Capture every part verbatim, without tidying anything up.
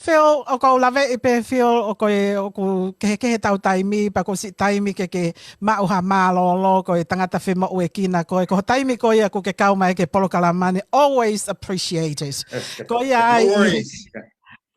Pea ʻoku ou laveʻi pē Phil ʻoku kehekehe ʻetau taimi, pea ko siʻi taimi ke ke maʻu ha mālōlō, ko e tangata femoʻuekina koe, ko e taimi ko ia ʻoku ke kau mai ki he polokalama ni, always appreciate it. Ko ia ai,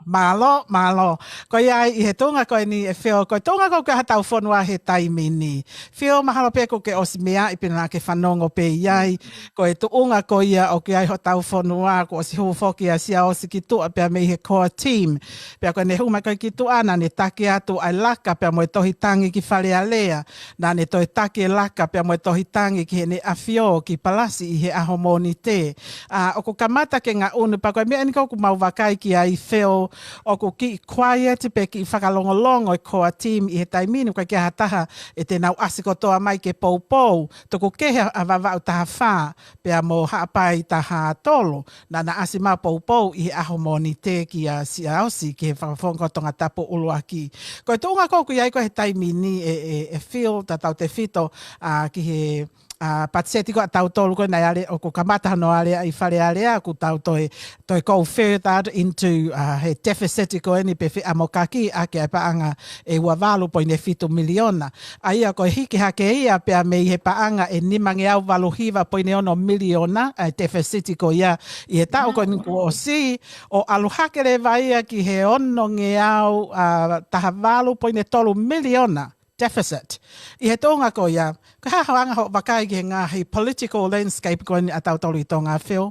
mālō, mālō. Ko ia ai ʻi he tuʻunga ko eni ʻe Phil, ko e tuʻunga ko ē ʻoku ʻi ai hotau fonua he taimi ni. Phil, mahalo pē kuo ke ʻosi meaʻi pe naʻa ke fanongo pē ʻi ai, ko e tuʻunga ko ia ʻoku ʻi ai hotau fonua, kuo ʻosi hū foki ʻa Siaosi ki tuʻa pea mei he core team. Pea ko ʻene hū mai ko ē ki tuʻa naʻa ne taki atu ʻa e laka pea mo e tohi tangi ki Fale Alea. Naʻa ne toe taki e laka pea mo e tohi tangi ki heʻene ʻafio ki Palasi ʻi he ʻaho Mōnite. ʻA, ʻoku kamata ke ngaʻunu pea ko e meʻa eni ʻoku mau vakai ki ai Phil, ʻoku kiʻi quiet pe kiʻi fakalongolongo e core team ʻi he taimi ni, ʻoku ʻikai ke ʻi ai ha taha ʻe te nau ʻasi kotoa mai ke poupou, tuku kehe ʻa Vavaʻu taha fā pea mo Haʻapai taha tolu, naʻa na ʻasi mai poupou ʻi he ʻaho Mōnite kia Siaosi ki he fakafofonga Tongatapu ʻuluaki. Ko e tuʻunga ko ē ʻoku ʻi ai ko ē he taimi ni ʻe, ʻe, ʻe Phil, tautautefito, ʻa, ki he, ʻa, patiseti ko ē ʻatautolu ko ē naʻe ʻalu ʻoku kamata hono ʻalu ʻi Fale Alea, ʻoku tau toe, toe go further into, ʻa, he deficit ko eni pe feʻamokaki ʻaki ʻa e paʻanga ʻe ua valu poini fitu miliona. ʻA ia ko e hiki hake ia pea mei he paʻanga ʻe nimangeau valu hiva poini ono miliona, ʻa e deficit ko ia ʻi he taʻu ko eni kuo ʻosi, ʻo ʻalu hake leva ia ki he onongeau, ʻa, taha valu poini tolu miliona deficit. ʻI he tuʻunga ko ia, ko e hā hoʻo anga hoʻo vakai ki he ngaahi political landscape ko eni ʻatautolu ʻi Tonga, Phil?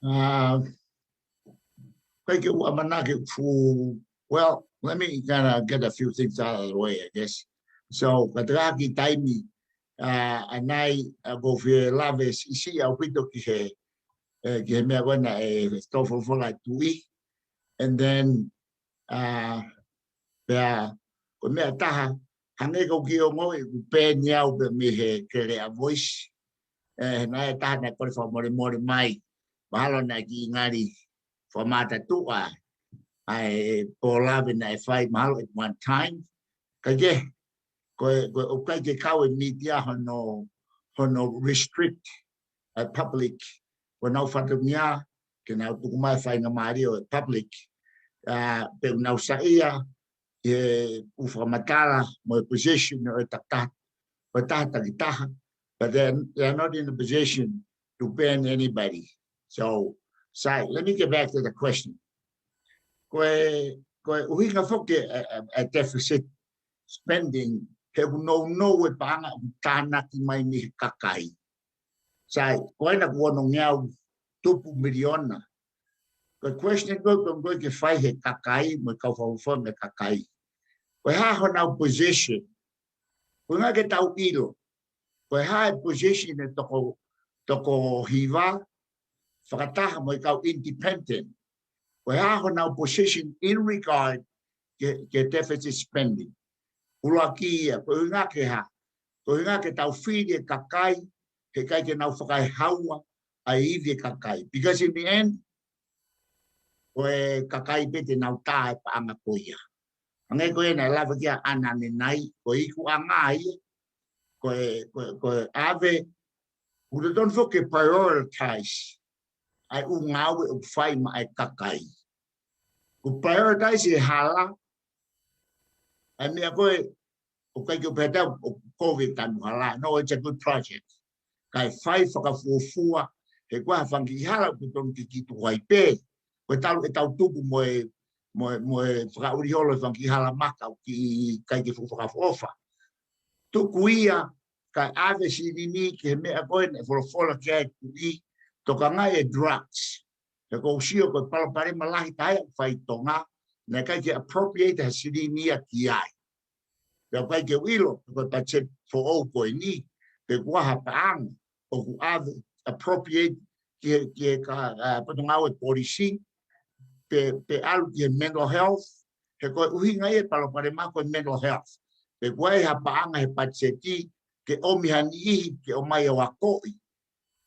ʻA, ʻikai ke u ʻamanaki fu-, well, let me kind of get a few things out of the way, I guess. So, ka te ʻi ai ha kiʻi taimi, ʻa, ʻanai, ʻa, ʻoku ou fie lave siʻisiʻi ʻaupito ki he, ʻe, ki he meʻa ko ena ʻe tō folofola e tuʻi. And then, ʻa, pea, ko e meʻa ʻe taha, hangē ko e kiʻi ongoʻi, ʻoku pehē ni au pē mei he Keleʻa Voice. ʻE, naʻe taha naʻe kole fakamolemole mai, mahalo naʻe kiʻi ngali fakamātā tuʻa ʻa e pō lave naʻe fai mahalo at one time. Ka ke, ko e, ko e ʻoku ʻikai ke kau e media hono, hono restrict ʻa e public, ko ʻenau fatongia ke nau tuku mai faingamālie ʻo e public, ʻa, pe ʻoku nau saiʻia ʻi he ʻū fakamatala mo e position ʻo e takitaha, ʻo e taha takitaha, but they're, they're not in a position to ban anybody. So, sai, let me get back to the question. Ko e, ko e ʻuhinga foki ʻa e, ʻa e, ʻa e deficit spending, he ʻoku nounou e paʻanga ʻoku tānaki mai mei he kakai. Sai, ko ena kuo onongeau tupu miliona. Ko e question ko ē, ko ē ke fai he kakai, mo e kau fakafofonga kakai. Ko e hā honau position? Ko e ʻuhinga ke tau ʻilo. Ko e hā e position e toko, toko hiva, fakataha mo e kau independent. Ko e hā honau position in regard ke, ke deficit spending? ʻUluaki ia, ko e ʻuhinga ke hā? Ko e ʻuhinga ke tau fili e kakai, he ʻikai ke nau fakaehaua ʻa e ivi e kakai. Because in the end, ko e kakai pē te nau tā e paʻanga ko ia. Hangē ko ē naʻe lave ki ai ʻanenai, ko e ikuʻanga ia, ko e, ko e, ko e ʻave, ʻoku totonu foki ke prioritize ʻa e ʻū ngāue ʻoku fai maʻa e kakai. ʻOku prioritize e hala, ʻa e meʻa ko ē, ʻoku ʻikai ke u pehē ʻoku kovi e tanu hala, no, it's a good project. Kae fai fakafuofua, he ko e hā e fanga kiʻi hala ʻoku totonu ke kiʻi tuku ai pē. Ko e talu ʻetau tupu mo e, mo e, mo e fakaʻuli holo e fanga kiʻi hala maka ʻoku ʻikai ke fuʻu fakaʻofoʻofa. Tuku ia, kae ʻave silini ki he meʻa ko ē naʻe folofola ki ai e tuʻi, tokangaʻi e drugs. He ʻoku ou sio ko e palopalema lahi taha ia ʻoku fai ʻi Tonga, naʻe ʻikai ke appropriate ha silini ia ki ai. Pea ʻoku ʻikai ke u ʻilo, ko e budget foʻou ko eni, pe ko e hā ha paʻanga ʻoku ʻave appropriate ki he, ki he ka, ʻa, potungāue polisi, pe, pe ʻalu ki he mental health, he ko e ʻuhinga ia e palopalema ko e mental health. Pe ko e hā ha paʻanga he budget ke ʻomi ha niʻihi ke ʻomai ʻo akoʻi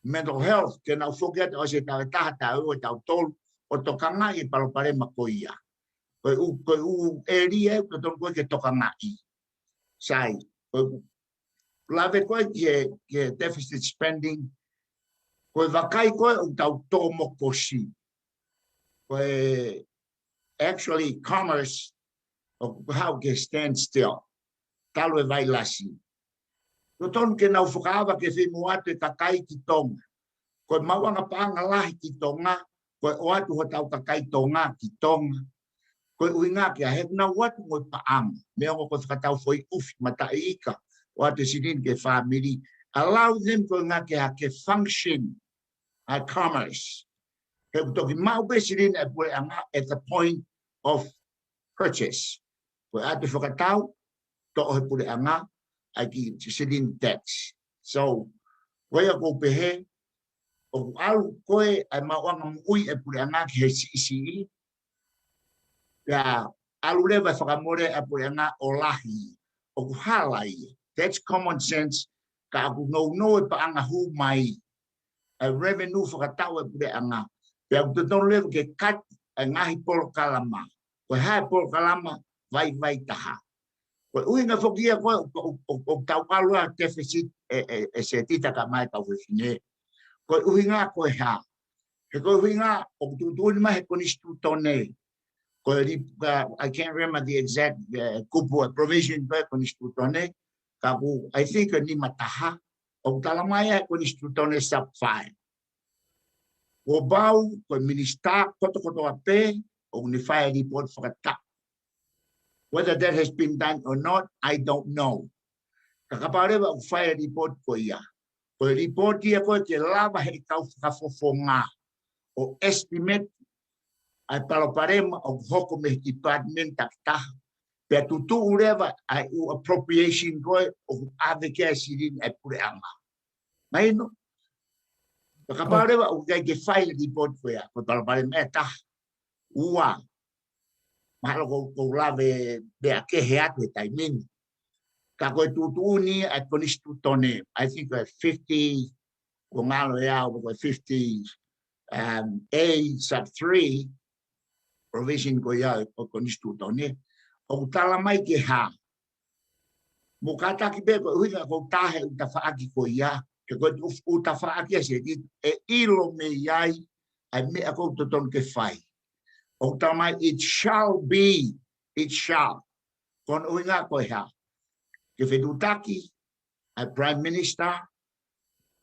mental health, ke nau foki atu ʻo se tau ʻe taha, tau ʻe ua, tau tolu, ʻo tokangaʻi e palopalema ko ia. Ko e ʻū, ko e ʻū ʻēlia ʻoku totonu ko ē ke tokangaʻi. Sai, ko e lave ko ē ki he, ki he deficit spending, ko e vakai ko ē ʻoku tau tō mokosi. Ko e, actually commerce ʻoku haʻu ki he standstill. Talu e vailasi. Totonu ke nau fakaava ke feinga ʻo ʻoatu e kakai ki Tonga. Ko e maʻuʻanga paʻanga lahi ki Tonga, ko e ʻoatu hotau kakai Tonga ki Tonga. Ko e ʻuhinga ke ʻave ʻenau ʻoatu mo e paʻanga. Meʻa ko e fakatau foʻi ʻufi mataʻi ika, ʻoatu e silini ki he fāmili. Allow them ko e ʻuhinga ke ʻave ke function ʻa e commerce. He ʻoku toki maʻu pē silini ʻa e puleʻanga at the point of purchase. Ko e ʻoatu e fakatau, toʻo he puleʻanga ʻa e kiʻi silini tax. So, ko ia ʻoku ou pehē, ʻoku ʻalu ko ē ʻa e maʻuʻanga moʻui ʻa e puleʻanga ki he siʻisiʻi, pea ʻalu leva e fakamole ʻa e puleʻanga ʻo lahi, ʻoku hala ia. That's common sense, ka ʻoku nounou e paʻanga hū mai, ʻa e revenue fakatau ʻa e puleʻanga. Pea ʻoku totonu leva ke cut ʻa e ngaahi polokalama. Ko e hā e polokalama vaivai taha. Ko e ʻuhinga foki ia ko ē ʻoku, ʻoku, ʻoku, ʻoku tau ʻalu ʻa deficit ē, ē, ē Setita kae ʻumaʻā e kau fefine. Ko e ʻuhinga ko e hā. He ko e ʻuhinga ʻoku tuʻutuʻuni mai he konisitūtone. Ko e li-, uh, I can't remember the exact, uh, kupu ʻa e provision ko ē konisitūtone. Ka ʻoku, I think ko e nima taha. ʻOku talamai ʻe he konisitūtone sub five. Kuo pau, ko e minisitā kotokotoa pē, ʻoku ne fai e report fakataʻu. Whether that has been done or not, I don't know. Ka kapau leva ʻoku fai e report ko ia. Ko e report ia ko ē ke lava he kau fakafofonga ʻo estimate ʻa e palopalema ʻoku hoko mei he department takitaha. Pea tutuʻu leva ʻa e ʻū appropriation ko ē ʻoku ʻave ki ai e silini ʻa e puleʻanga. Mahino? Ka kapau leva ʻoku ʻikai ke fai e report ko ia, ko e palopalema ʻe taha. Ua. Mahalo ʻoku ou, ʻoku ou lave meʻa kehe atu he taimi ni. Ka ko e tuʻutuʻuni ʻa e konisitūtone, I think ko e fifty, ʻoku ngalo ʻe au, ko e fifty, um, A sub three, provision ko ia ʻo e konisitūtone. ʻOku talamai ke hā. Mo kātaki pē ko e ʻuhinga ʻoku ou tā he ʻū tafaʻaki ko ia, he ko e ʻū, ʻū tafaʻaki ʻa Setita, ʻe ʻilo mei ai ʻa e meʻa ʻoku totonu ke fai. ʻOku talamai, it shall be, it shall. Ko hono ʻuhinga ko e hā. Ke fetuʻutaki ʻa e Prime Minister,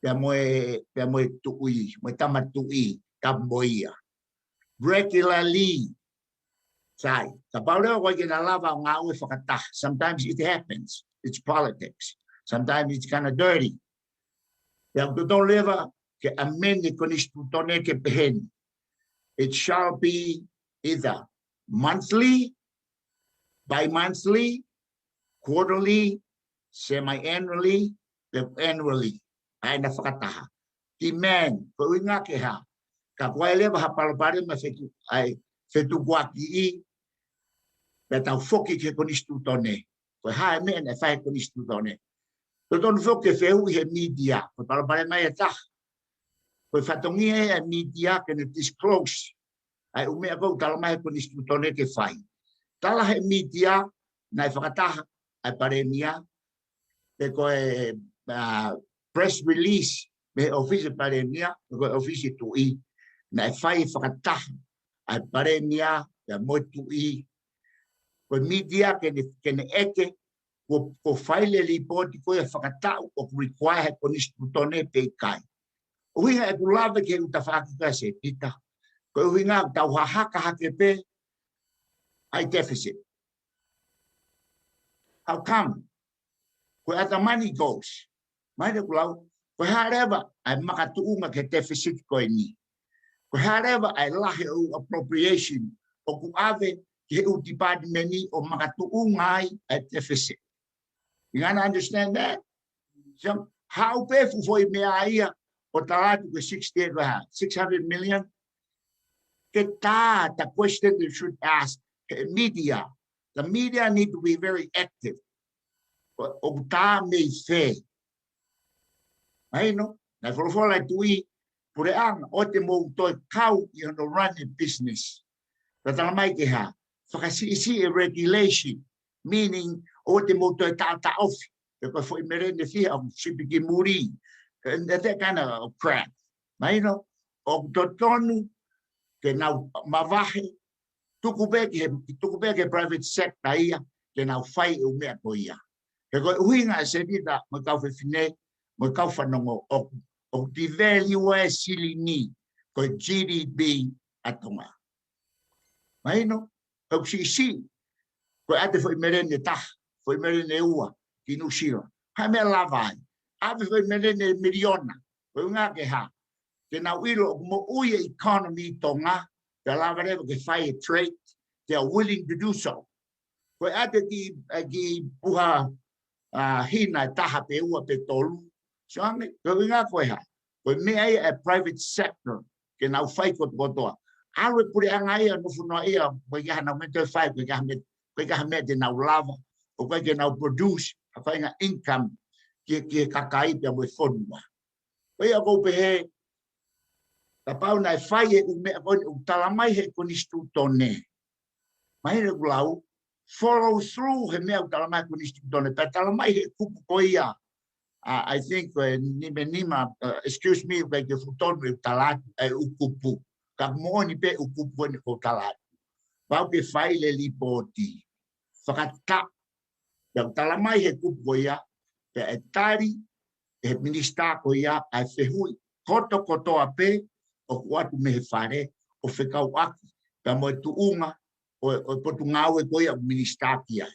pea mo e, pea mo e tuʻi, mo e tama tuʻi, ka mo ia. Regularly. Sai, kapau leva ʻoku ʻikai ke na lava ʻo ngāue fakataha. Sometimes it happens. It's politics. Sometimes it's kinda dirty. Pea ʻoku totonu leva ke amend e konisitūtone ke pehē ni. It shall be either monthly, bi-monthly, quarterly, semi-annually, pe annually. ʻA ena fakataha. Demand, ko e ʻuhinga ke hā. Ka ko e leva ha palopalema fetu-, ʻa e fetukuakiʻi, pea tau foki ki he konisitūtone. Ko e hā e meʻa naʻe fai he konisitūtone. Totonu foki ke fehuʻi he media, ko e palopalema ia ʻe taha. Ko e fatongia ia e media ke ne disclose ʻa e ʻū meʻa ʻoku talamai he konisitūtone ke fai. Tala he media, naʻe fakataha ʻa e palēmia, pe ko e, uh, press release mei he ʻōfisi palēmia, pe ko e ʻōfisi tuʻi, naʻe fai fakataha ʻa e palēmia, pea mo e tuʻi. Ko e media ke ne, ke ne ʻeke, kuo, kuo fai e lipooti ko ia fakataʻu ʻoku require he konisitūtone pe ʻikai. ʻUhinga ʻeku lave ki he ʻū tafaʻaki ko ē ʻa Setita. Ko e ʻuhinga ʻoku tau hahaka hake pē ʻa e deficit. How come? Ko e ʻata money goes. Mai te kulau, ko e hā leva ʻa e makatuʻunga ki he deficit ko eni. Ko e hā leva ʻa e lahi ʻo e appropriation ʻoku ʻave ki he ʻū department ni ʻo makatuʻunga ai ʻa e deficit. You gonna understand that? So, haʻu pē fuʻu foʻi meʻa ia ʻo tala atu ko e sixty, ko e hā, six hundred million? Ke tā, the question you should ask the media. The media need to be very active. ʻO, ʻoku tā mei fē? Mahino, naʻe folofola e tuʻi, puleʻanga, ʻoua te mou toe kau ʻi hono run e business. Ka talamai ke hā, fakasiʻisiʻi e regulation, meaning ʻoua te mou toe taʻotaʻofi, pe ko e foʻi melene fiha ʻoku sipi ki muli, and that kind of crap. Mahino, ʻoku totonu ke nau mavahe, Tuku pē ki he, tuku pē ki he private sector ia ke nau fai e ʻū meʻa ko ia. He ko e ʻuhinga e senita mo e kau fefine mo e kau fanongo ʻoku, ʻoku devalue e silini ko e G D P ʻa Tonga. Mahino, ʻoku siʻisiʻi, ko e ʻave foʻi meleni ʻe taha, foʻi meleni ʻe ua ki Nuʻusila. Hā e meʻa lava ai? ʻAve foʻi meleni ʻe miliona, ko e ʻuhinga ke hā? Ke nau ʻilo ʻoku moʻui e economy Tonga, pea lava leva ke fai e trade, they are willing to do so. Ko e ʻave ki, ʻa, ki puha, ʻa, hina ʻe taha pe ua pe tolu. So, ange, ko e ʻuhinga ko e hā? Ko e meʻa ia e private sector, ke nau fai kotokotoa. ʻAlu e puleʻanga ia, nofo noa ia, ko e ʻikai ha meʻa te fai, ko e ʻikai ha meʻa, ko e ʻikai ha meʻa te nau lava, ʻoku ʻikai ke nau produce, ha faʻahinga income, ki, ki he kakai pea mo e fonua. Ko ia ʻoku ou pehē, kapau naʻe fai e ʻū meʻa ko eni ʻoku tala mai he konisitūtone. Mahino ʻeku lau, follow through he meʻa ʻoku tala mai he konisitūtone, pea tala mai he kupu ko ia. Uh, I think, uh, nima nima, uh, excuse me, ʻoku ʻikai ke fuʻu tonu ʻeku tala atu e ʻū kupu. Ka moʻoni pē ʻū kupu eni ʻoku ou tala atu. Pau ke fai e lipooti. Fakataʻu. Pea ʻoku tala mai he kupu ko ia, pea ʻe tali ʻe he minisitā ko ia ʻa e fehuʻi kotokotoa pē ʻoku ʻoatu mei he Fale ʻo fekauʻaki pea mo e tuʻunga ʻo, ʻo e potungāue ko ia ʻoku minisitā ki ai.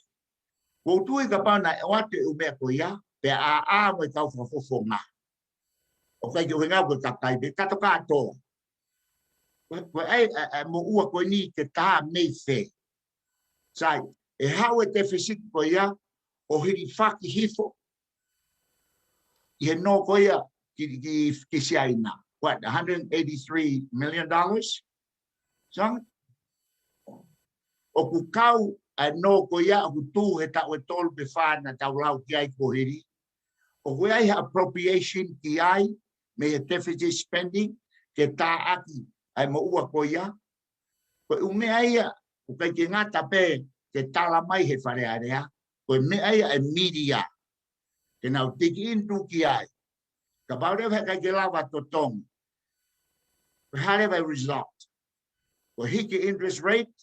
ʻOku ou tui kapau naʻe ʻoatu e ʻū meʻa ko ia, pea ʻā ʻā mo e kau fakafofonga. ʻOku ʻikai ke ʻuhinga ko e kakai pē kātoa kātoa. Ko e, ko e ʻai, ʻa, ʻa, moʻua ko eni ke tā mei fē. Sai, ʻe haʻu e deficit ko ia, ʻo hilifaki hifo, ʻi he nō ko ia ki, ki, ki Siaina. What, a hundred eighty-three million dollars? Sang? ʻOku kau ʻa e nō ko ia, ʻoku tuʻu he taʻu ʻe tolu pe fā naʻa tau lau ki ai kuo hili. ʻOku ʻi ai ha appropriation ki ai, mei he deficit spending, ke tāʻaki ʻa e moʻua ko ia. Ko e ʻū meʻa ia, ʻoku ʻikai ke ngata pē ke tala mai he Fale Alea, ko e meʻa ia e media. Ke nau dig into ki ai. Kapau leva he ʻikai ke lava totongi. Ko e hā leva e result? Ko e hiki interest rate,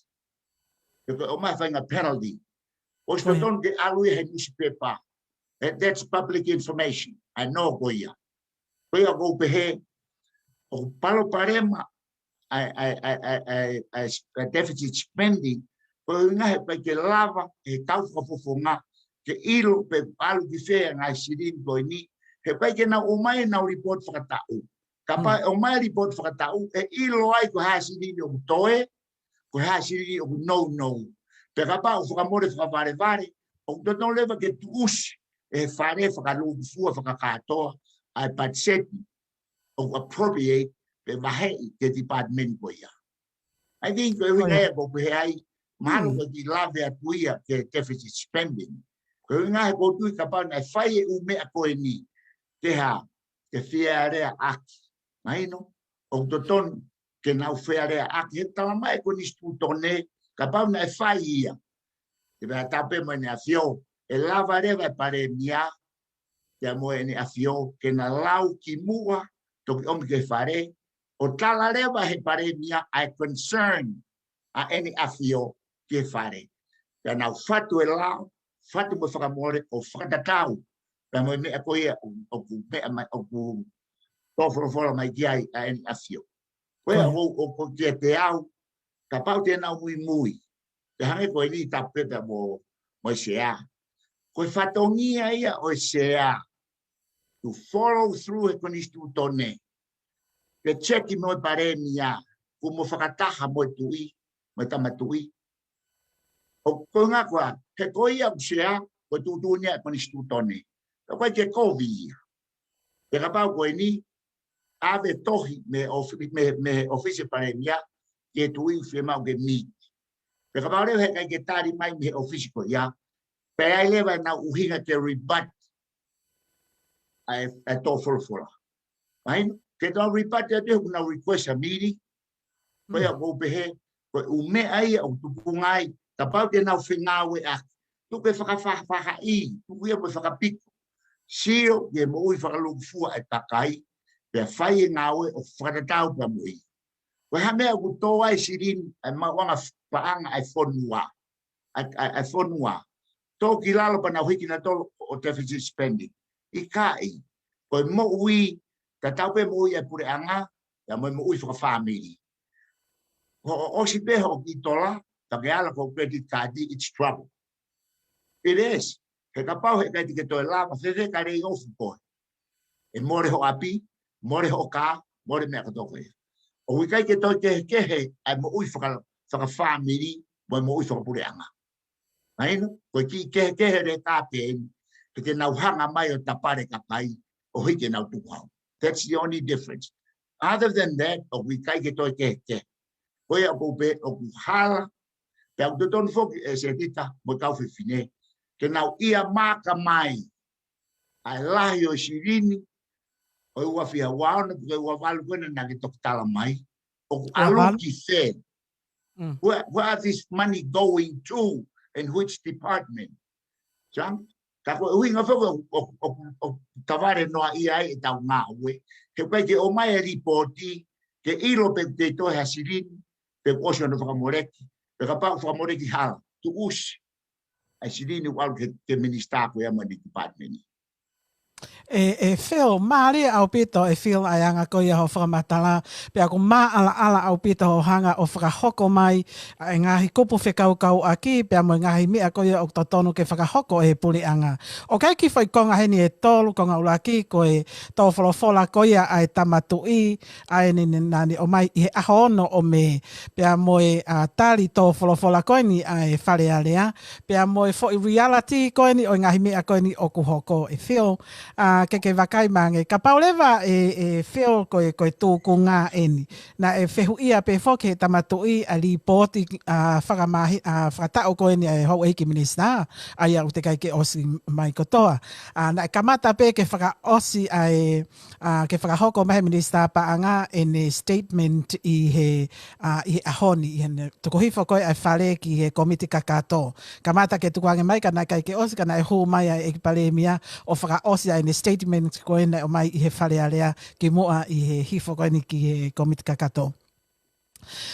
pe ko e ʻomai ha faʻahinga penalty. ʻOsi totonu ke ʻalu ia he newspaper. That, that's public information. ʻA e nō ko ia. Ko ia ʻoku ou pehē, ʻoku palopalema ʻa e, ʻa e, ʻa e deficit spending, ko e ʻuhinga he ʻikai ke lava e kau fakafofonga ke ʻilo pe ʻalu ki fē e ngaahi silini ko eni, he ʻikai ke nau ʻomai ʻenau report fakataʻu. Kapau ʻe ʻomai e report fakataʻu, ʻe ʻilo ai ko e hā e silini ʻoku toe, ko e hā e silini ʻoku nounou. Pea kapau ʻoku fakamole fakavalevale, ʻoku totonu leva ke tuʻusi ʻe he Fale fakalūkufua fakakātoa ʻa e patiseti ʻoku appropriate pe vaheʻi ki he department ko ia. I think ko e ʻuhinga ia ʻoku ou pehē ai, mahalo ko e kiʻi lave atu ia ki he deficit spending. Ko e ʻuhinga he ʻoku ou tui kapau naʻe fai e ʻū meʻa ko eni, ke hā, ke fealeaʻaki. Mahino, ʻoku totonu ke nau fealeaʻaki, he tala mai e konisitūtone, kapau naʻe fai ia. Ke pea tape mo ʻEne ʻAfio, ʻe lava leva e Palēmia, pea mo ʻEne ʻAfio, ke na lau ki muʻa, toki ʻomi ki he Fale, ʻo tala leva he Palēmia ʻa e concern ʻa ʻEne ʻAfio ki he Fale. Pea nau fatu e lao, fatu mo e fakamole, ʻo fakatatau pea mo e meʻa ko ia ʻoku, ʻoku meʻa mai, ʻoku tō folofola mai ki ai ʻa ʻEne ʻAfio. Ko ia ʻoku, ʻoku kiate au, kapau te nau muimui. Pea hangē ko eni tapu pē pea mo, mo e Sea. Ko e fatongia ia ʻo e Sea to follow through he konisitūtone. Ke cheki mo e Palēmia, kuo mo fakataha mo e Tuʻi, mo e Tama Tuʻi. ʻOku ʻuhinga ko e hā, he ko ia ʻoku Sea, ko e tuʻutuʻuni ia e konisitūtone. Ka ʻoku ʻikai ke kovi ia. Pea kapau ko eni, ʻave tohi mei he ʻofi-, mei, mei he ʻōfisi Palēmia, ki he Tuʻi ʻoku fiemaʻu ke meet. Pea kapau leva he ʻikai ke tali mai mei he ʻōfisi ko ia, pea ʻi ai leva ʻenau ʻuhinga ke rebut ʻa e, ʻa e tō folofola. Mahino, ke tau rebut ia te ʻoku nau request a meeting, ko ia ʻoku ou pehē, ko e ʻū meʻa ia ʻoku tupunga ai, kapau te nau fengāueʻaki. Tuku e fakafaʻafaʻahi, tuku ia mo e fakapiko. Sio ki he moʻui fakalūkufua e kakai, pea fai e ngāue ʻo fakatatau pea mo ia. Ko e hā e meʻa ʻoku tō ai silini, ʻa e maʻuʻanga f-, paʻanga ʻa e fonua. ʻA e, ʻa e, ʻa e fonua. Toki lalo pea nau hiki nautolu ʻo deficit spending. ʻIkai, ko e moʻui, tatau pē moʻui ʻa e puleʻanga, pea mo e moʻui fakafāmili. Hoʻo ʻosi pē hoʻo kiʻi tola, pea ke ala ki ho credit card, it's trouble. It is. He kapau heʻikai te ke toe lava, fēfē ka lay off koe? ʻE mole hoʻo ʻapi, mole hoʻo kā, mole meʻa kotoa ko ia. ʻOku ʻikai ke toe kehekehe ʻa e moʻui faka-, fakafāmili, mo e moʻui fakapuleʻanga. Mahino, ko e kiʻi kehekehe leka pē eni, he te nau hanga mai ʻo tapale kakai, ʻo hiki ʻenau tukuhau. That's the only difference. Other than that, ʻoku ʻikai ke toe kehekehe. Ko ia ʻoku pehē ʻoku hala, pea ʻoku totonu foki ʻe Setita mo e kau fefine, ke nau ʻia maaka mai ʻa e lahi ʻo e silini ʻo e ua afe ua ono pe ko e ua valu ko ena naʻa ke toki tala mai, ʻoku ʻalu ki fē? Mm. Where, where are this money going to and which department? Sio? Ka ko e ʻuhinga foki ʻoku, ʻoku, ʻoku, ʻoku tavale noaʻia ai ʻetau ngāue. He ʻikai ke ʻomai e lipooti, ke ʻilo pe ʻoku toe ha silini, pe ʻoku ʻosi hono fakamoleki, pe kapau fakamoleki hala, tuʻusi ʻa e silini ʻoku ʻalu ki he, ki he minisitā ko ia mo ʻene department. ʻE, ʻe Phil, mālie ʻaupito ʻe Phil ʻa e anga ko ia hoʻo fakamatala, pea ʻoku māʻalaʻala ʻaupito hoʻo hanga ʻo fakahoko mai ʻa e ngaahi kupu fekauʻaki, pea mo e ngaahi meʻa ko ia ʻoku totonu ke fakahoko ʻe he puleʻanga. ʻOku ʻi ai e kiʻi foʻi konga heni ʻe tolu, konga ʻuluaki ko e tō folofola ko ia ʻa e Tama Tuʻi, ʻa eni naʻa ne ʻomai ʻi he ʻaho ono ʻo Mē, pea mo e, ʻa, tali tō folofola ko eni ʻa e Fale Alea, pea mo e foʻi reality ko eni ʻo e ngaahi meʻa ko eni ʻoku hoko, ʻe Phil. ʻA, ke ke vakai mai ange. Kapau leva ʻe, ʻe Phil ko e, ko e tūkunga eni. Naʻe fehuʻia pē foki ʻe he Tama Tuʻi ʻa e lipooti, ʻa, fakamahi-, ʻa, fakataʻu ko eni ʻa e houʻeiki minisitā, ʻa ia ʻoku teʻeki ai ke ʻosi mai kotoa. ʻA, naʻe kamata pē ke fakaʻosi ʻa e, ʻa, ke fakahoko mai he Minisitā Paʻanga ʻene statement ʻi he, ʻa, ʻi he ʻaho ni, ʻi heʻene tuku hifo ko ē ʻa e fale ki he kōmiti kakato. Kamata ke tukuange mai ka naʻe ʻikai ke ʻosi, ka naʻe hū mai ʻa e ʻEiki Palēmia ʻo fakaʻosi ʻa ʻene statement ko ē naʻe ʻomai ʻi he Fale Alea kimuʻa ʻi he hifo ko eni ki he kōmiti kakato.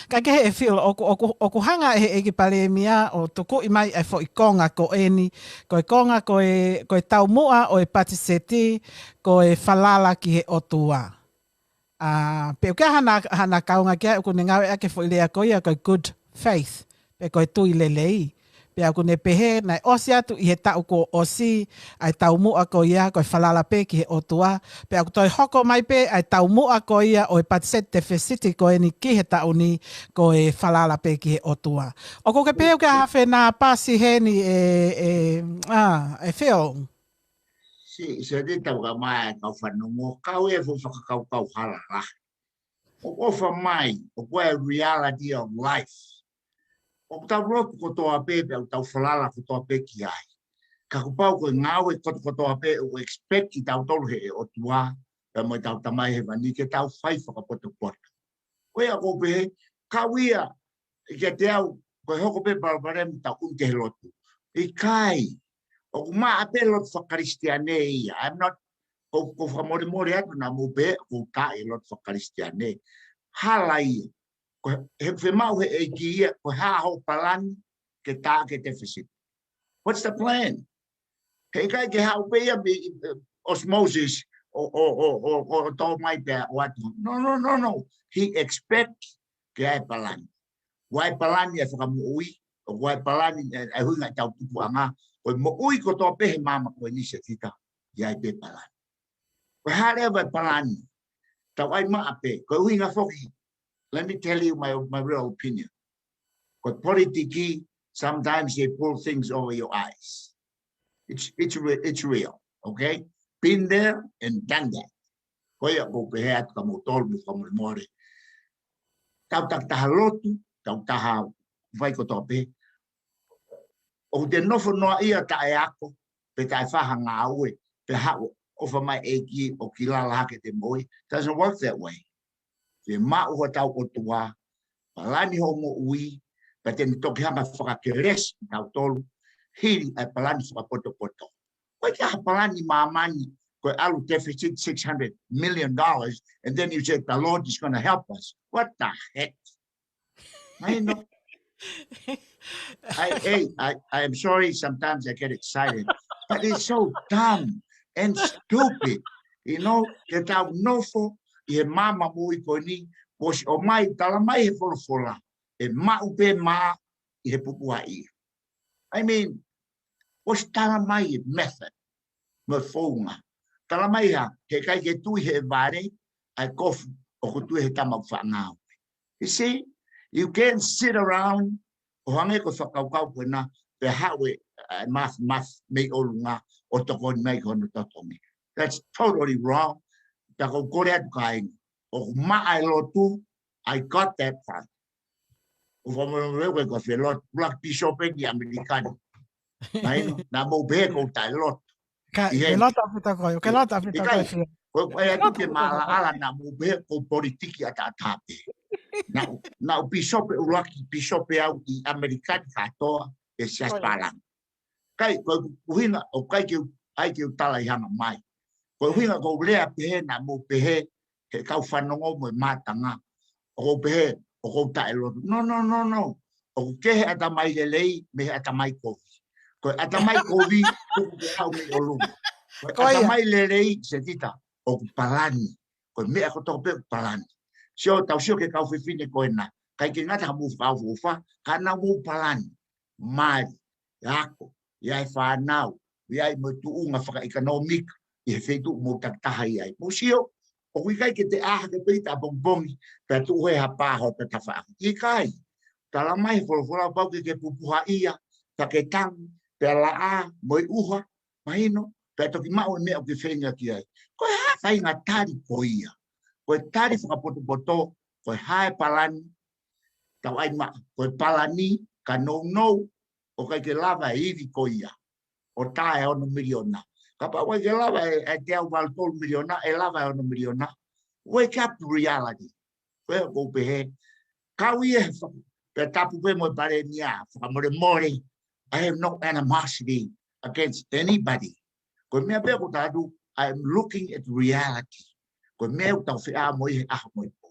Kae kehe ʻe Phil, ʻoku, ʻoku, ʻoku hanga ʻe he ʻEiki Palēmia ʻo tukuʻi mai ʻa e foʻi konga ko eni, ko e konga ko e, ko e taumuʻa ʻo e patiseti, ko e falala ki he ʻOtua. ʻA, pea ʻoku ʻi ai hana, hana kaunga ki ai ʻoku ne ngāueʻaki e foʻi lea ko ia ko e good faith, pe ko e tui lelei. Pea ʻoku ne pehē naʻe ʻosi atu ʻi he taʻu kuo ʻosi ʻa e taumuʻa ko ia ko e falala pē ki he ʻOtua. Pea ʻoku toe hoko mai pē ʻa e taumuʻa ko ia ʻo e patiseti tefisiti ko eni ki he taʻu ni ko e falala pē ki he ʻOtua. ʻOku ke pehē ʻoku ʻi ai ha fenāpasi heni ʻe, ʻe, ʻa, ʻe Phil? Sio, sio, te tau ka mai kau fanongo, kau e fuʻu fakakaukau hala lahi. ʻOku ʻofa mai, ʻoku ʻi ai e reality of life. ʻOku tau lotu kotoa pē, pea ʻoku tau falala kotoa pē ki ai. Ka kuo pau ko e ngāue kotokotoa pē ʻoku expect kitautolu ʻe he ʻOtua, pea mo ʻetau Tamai Hēvani ke tau fai fakapotopoto. Ko ia ʻoku ou pehē, kau ia, kiate au, ko e hoko pē palopalema tau ʻunu ki he lotu. ʻIkai, ʻoku maʻa pē lotu fakakalisitiane ia. I'm not, ko, ko fakamolemole atu naʻa mou pehē, ʻoku ou taʻe lotu fakakalisitiane. Hala ia. Ko e, he fiemaʻu ʻe he ʻEiki ia, ko e hā hoʻo palani ke tā ke tefisiti. What's the plan? Heʻikai ke haʻu pē ia mei, eh, osmosis, ʻo, ʻo, ʻo tō mai pea ʻoatu. No, no, no, no. He expect ke ʻi ai e palani. ʻOku ʻi ai e palani ʻa e fakamoʻui, ʻoku ʻi ai e palani ʻa e, ʻa e ʻuhinga ʻetau tupuʻanga, ko e moʻui kotoa pē he māmani ko eni Setita, ʻi ai pē palani. Ko e hā leva e palani, tau ʻai maʻa pē, ko e ʻuhinga foki, let me tell you my, my real opinion. Ko e politiki, sometimes they pull things over your eyes. It's, it's re-, it's real, okay? Been there and done that. Ko ia ʻoku ou pehē atu kia moutolu mo fakamolemole. Tau takitaha lotu, tau taha fai kotoa pē. ʻOku te nofo noaʻia taʻeako, pe taʻefai ha ngāue, pe haʻu ʻofa mai ʻEiki ʻo kilala hake ʻete moʻui. Doesn't work that way. Fiemaʻu hotau ʻOtua, palani hoʻo moʻui, pea te ne toki hanga fakakelesi kitautolu, hili ʻa e palani fakapotopoto. ʻOku ʻikai ha palani māmani, ko e ʻalu deficit six hundred million dollars, and then you say the Lord is gonna help us. What the heck? Mahino, I, hey, I, I am sorry, sometimes I get excited, but it's so dumb and stupid. You know, ke tau nofo ʻi he maama moʻui ko eni, ʻosi ʻomai, tala mai he folofola, ʻe maʻu pē mā ʻi he pupuhaʻia. I mean, ʻosi tala mai e method mo e founga. Tala mai ha, heʻikai ke tui he vale, ʻa e kofu ʻoku tui he tama ʻoku faʻa ngāue. You see, you can't sit around ʻo hangē ko e fakakaukau ko ena, pea haʻu e, ʻa e math, math mei ʻolunga ʻo tokoni mai ki hono totongi. That's totally wrong. Pea ʻoku ou kole atu kāinga, ʻoku maʻa e lotu, I got that part. ʻOku ou fakamālō atu ko e lotu, ʻuluaki pīsope ʻi ʻAmelika ni. Mahino, naʻa mou pehē ʻoku ou taʻelotu. Ka, ʻi he, ke lotu ʻaupito koe, ke lotu ʻaupito koe, ʻikai, Fio. Ko e, ko e ʻai atu ke maʻalaʻala naʻa mou pehē ʻoku ou politiki ʻataʻatā pē. Naʻa, naʻa ku pīsope ʻuluaki, pīsope au ʻi ʻAmelika ni kātoa, ʻi he siasi pālangi. ʻIkai, ko e ʻuhinga, ʻoku ʻikai ke u, ʻai ke u tala ʻi hanga mai. Ko e ʻuhinga ʻoku ou lea pehē naʻa mou pehē, he kau fanongo mo e mātanga. ʻOku ou pehē, ʻoku ou taʻelotu. No, no, no, no. ʻOku kehe ʻatamai lelei mei he ʻatamai kovi. Ko e ʻatamai kovi, ʻoku ke haʻu mei ʻolunga. Ko e ʻatamai lelei, Setita, ʻoku palani. Ko e meʻa kotoa pē ʻoku palani. Sio, tau sio ki he kau fefine ko ena. ʻIkai ke ngata ha mou fakaʻofoʻofa, ka naʻa mou palani. Mali, e ako, ʻi ai e fānau, ʻi ai mo e tuʻunga fakaʻekonōmika ʻi he feituʻu ʻoku mou takitaha ʻi ai. Mou sio, ʻoku ʻikai ke te ʻā hake pē ʻi he ʻapongipongi, pea tuʻu he hapā ho tafaʻaki. ʻIkai, tala mai he folofola pau ke ke pupuhaʻia, pea ke tangi, pea laʻā, mo e ʻuha, mahino, pea toki maʻu e meʻa ʻoku ke feinga ki ai. Ko e hā e faʻahinga tali ko ia? Ko e tali fakapotopoto, ko e hā e palani, tau ʻai maʻa, ko e palani, ka nounou, ʻoku ʻikai ke lava e ivi ko ia ʻo tā e ono miliona. Kapau ʻoku ʻikai ke lava e, e teau valu tolu miliona, ʻe lava e ono miliona. Wake up to reality. Ko ia ʻoku ou pehē, kau ia he faka-, pea tapu pē mo e palēmia, fakamolemole, I have no animosity against anybody. Ko e meʻa pē ʻoku ou tala atu, I am looking at reality. Ko e meʻa ʻoku tau feʻao mo ia he ʻaho mo e pō.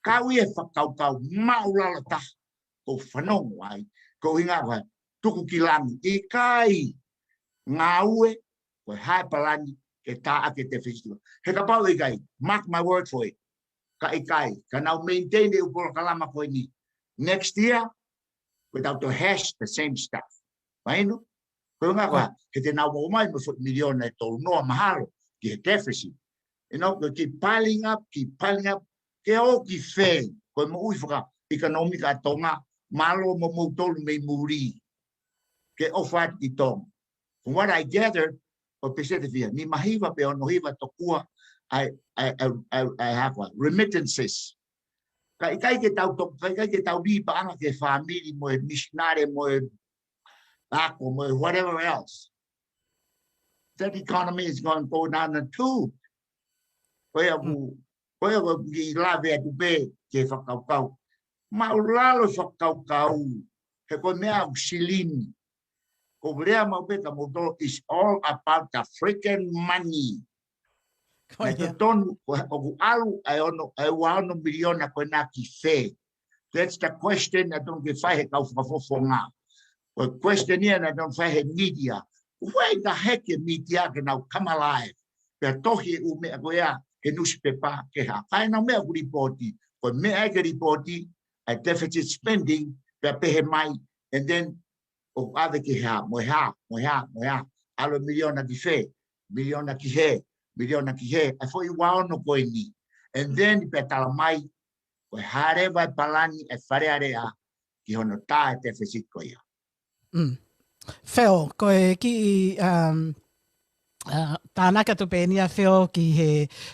Kau ia he fakakaukau māʻulalo taha, ʻoku ou fanongo ai, ko e ʻuhinga ko e tuku ki langi, ʻikai, ngāue, ko e hā e palani ke tā ʻaki e tefisiti. He kapau ʻikai, mark my word for it. Ka ʻikai, ka nau maintain e ʻū polokalama ko eni. Next year, ko e tau toe hash the same stuff. Mahino? Ko e ʻuhinga ko e hā, he te nau ō mai mo e foʻi miliona ʻe tolu noa mahalo ki he deficit. You know, ke keep piling up, keep piling up, ke ō ki fē, ko e moʻui fakaʻekonōmika ʻa Tonga, mālō mo moutolu mei muli. Ke ʻofa atu ki Tonga. From what I gathered, ʻo peseti fiha, nima hiva pe ono hiva tokua ʻa e, ʻa e, ʻa e, ʻa e, ʻa e hā koā, remittances. Ka ʻikai ke tau to-, ka ʻikai ke tau lī paʻanga ki he fāmili mo e misinale mo e ako mo e whatever else. That economy is gonna go down the tube. Ko ia ʻoku, ko ia ʻoku kiʻi lave atu pē ki he fakakaukau. Māʻulalo fakakaukau, he ko e meʻa ʻoku silini. Ko e lea maʻu pē kia moutolu, it's all about the freaking money. Ko ia. Naʻe totonu, ko e, ʻoku ʻalu ʻa e ono, ʻa e ua ono miliona ko ena ki fē. That's the question naʻe totonu ke fai he kau fakafofonga. Ko e question ia naʻe totonu fai he media. Why the heck e media ke nau come alive? Pea tohi e ʻū meʻa ko ia he nusipepa ke hā. Kae nau meʻa ʻoku lipooti. Ko e meʻa ia ke lipooti, ʻa e deficit spending, pea pehē mai, and then ʻoku ʻave ki hā, mo e hā, mo e hā, mo e hā. ʻAlu e miliona ki fē, miliona ki hē, miliona ki hē, ʻa e foʻi ua ono ko eni. And then pea tala mai, ko e hā leva e palani e Fale Alea ki hono tā e deficit ko ia. Mm. Feo, ko e kiʻi, um, uh, tānaki atu pē eni ʻa Feo ki he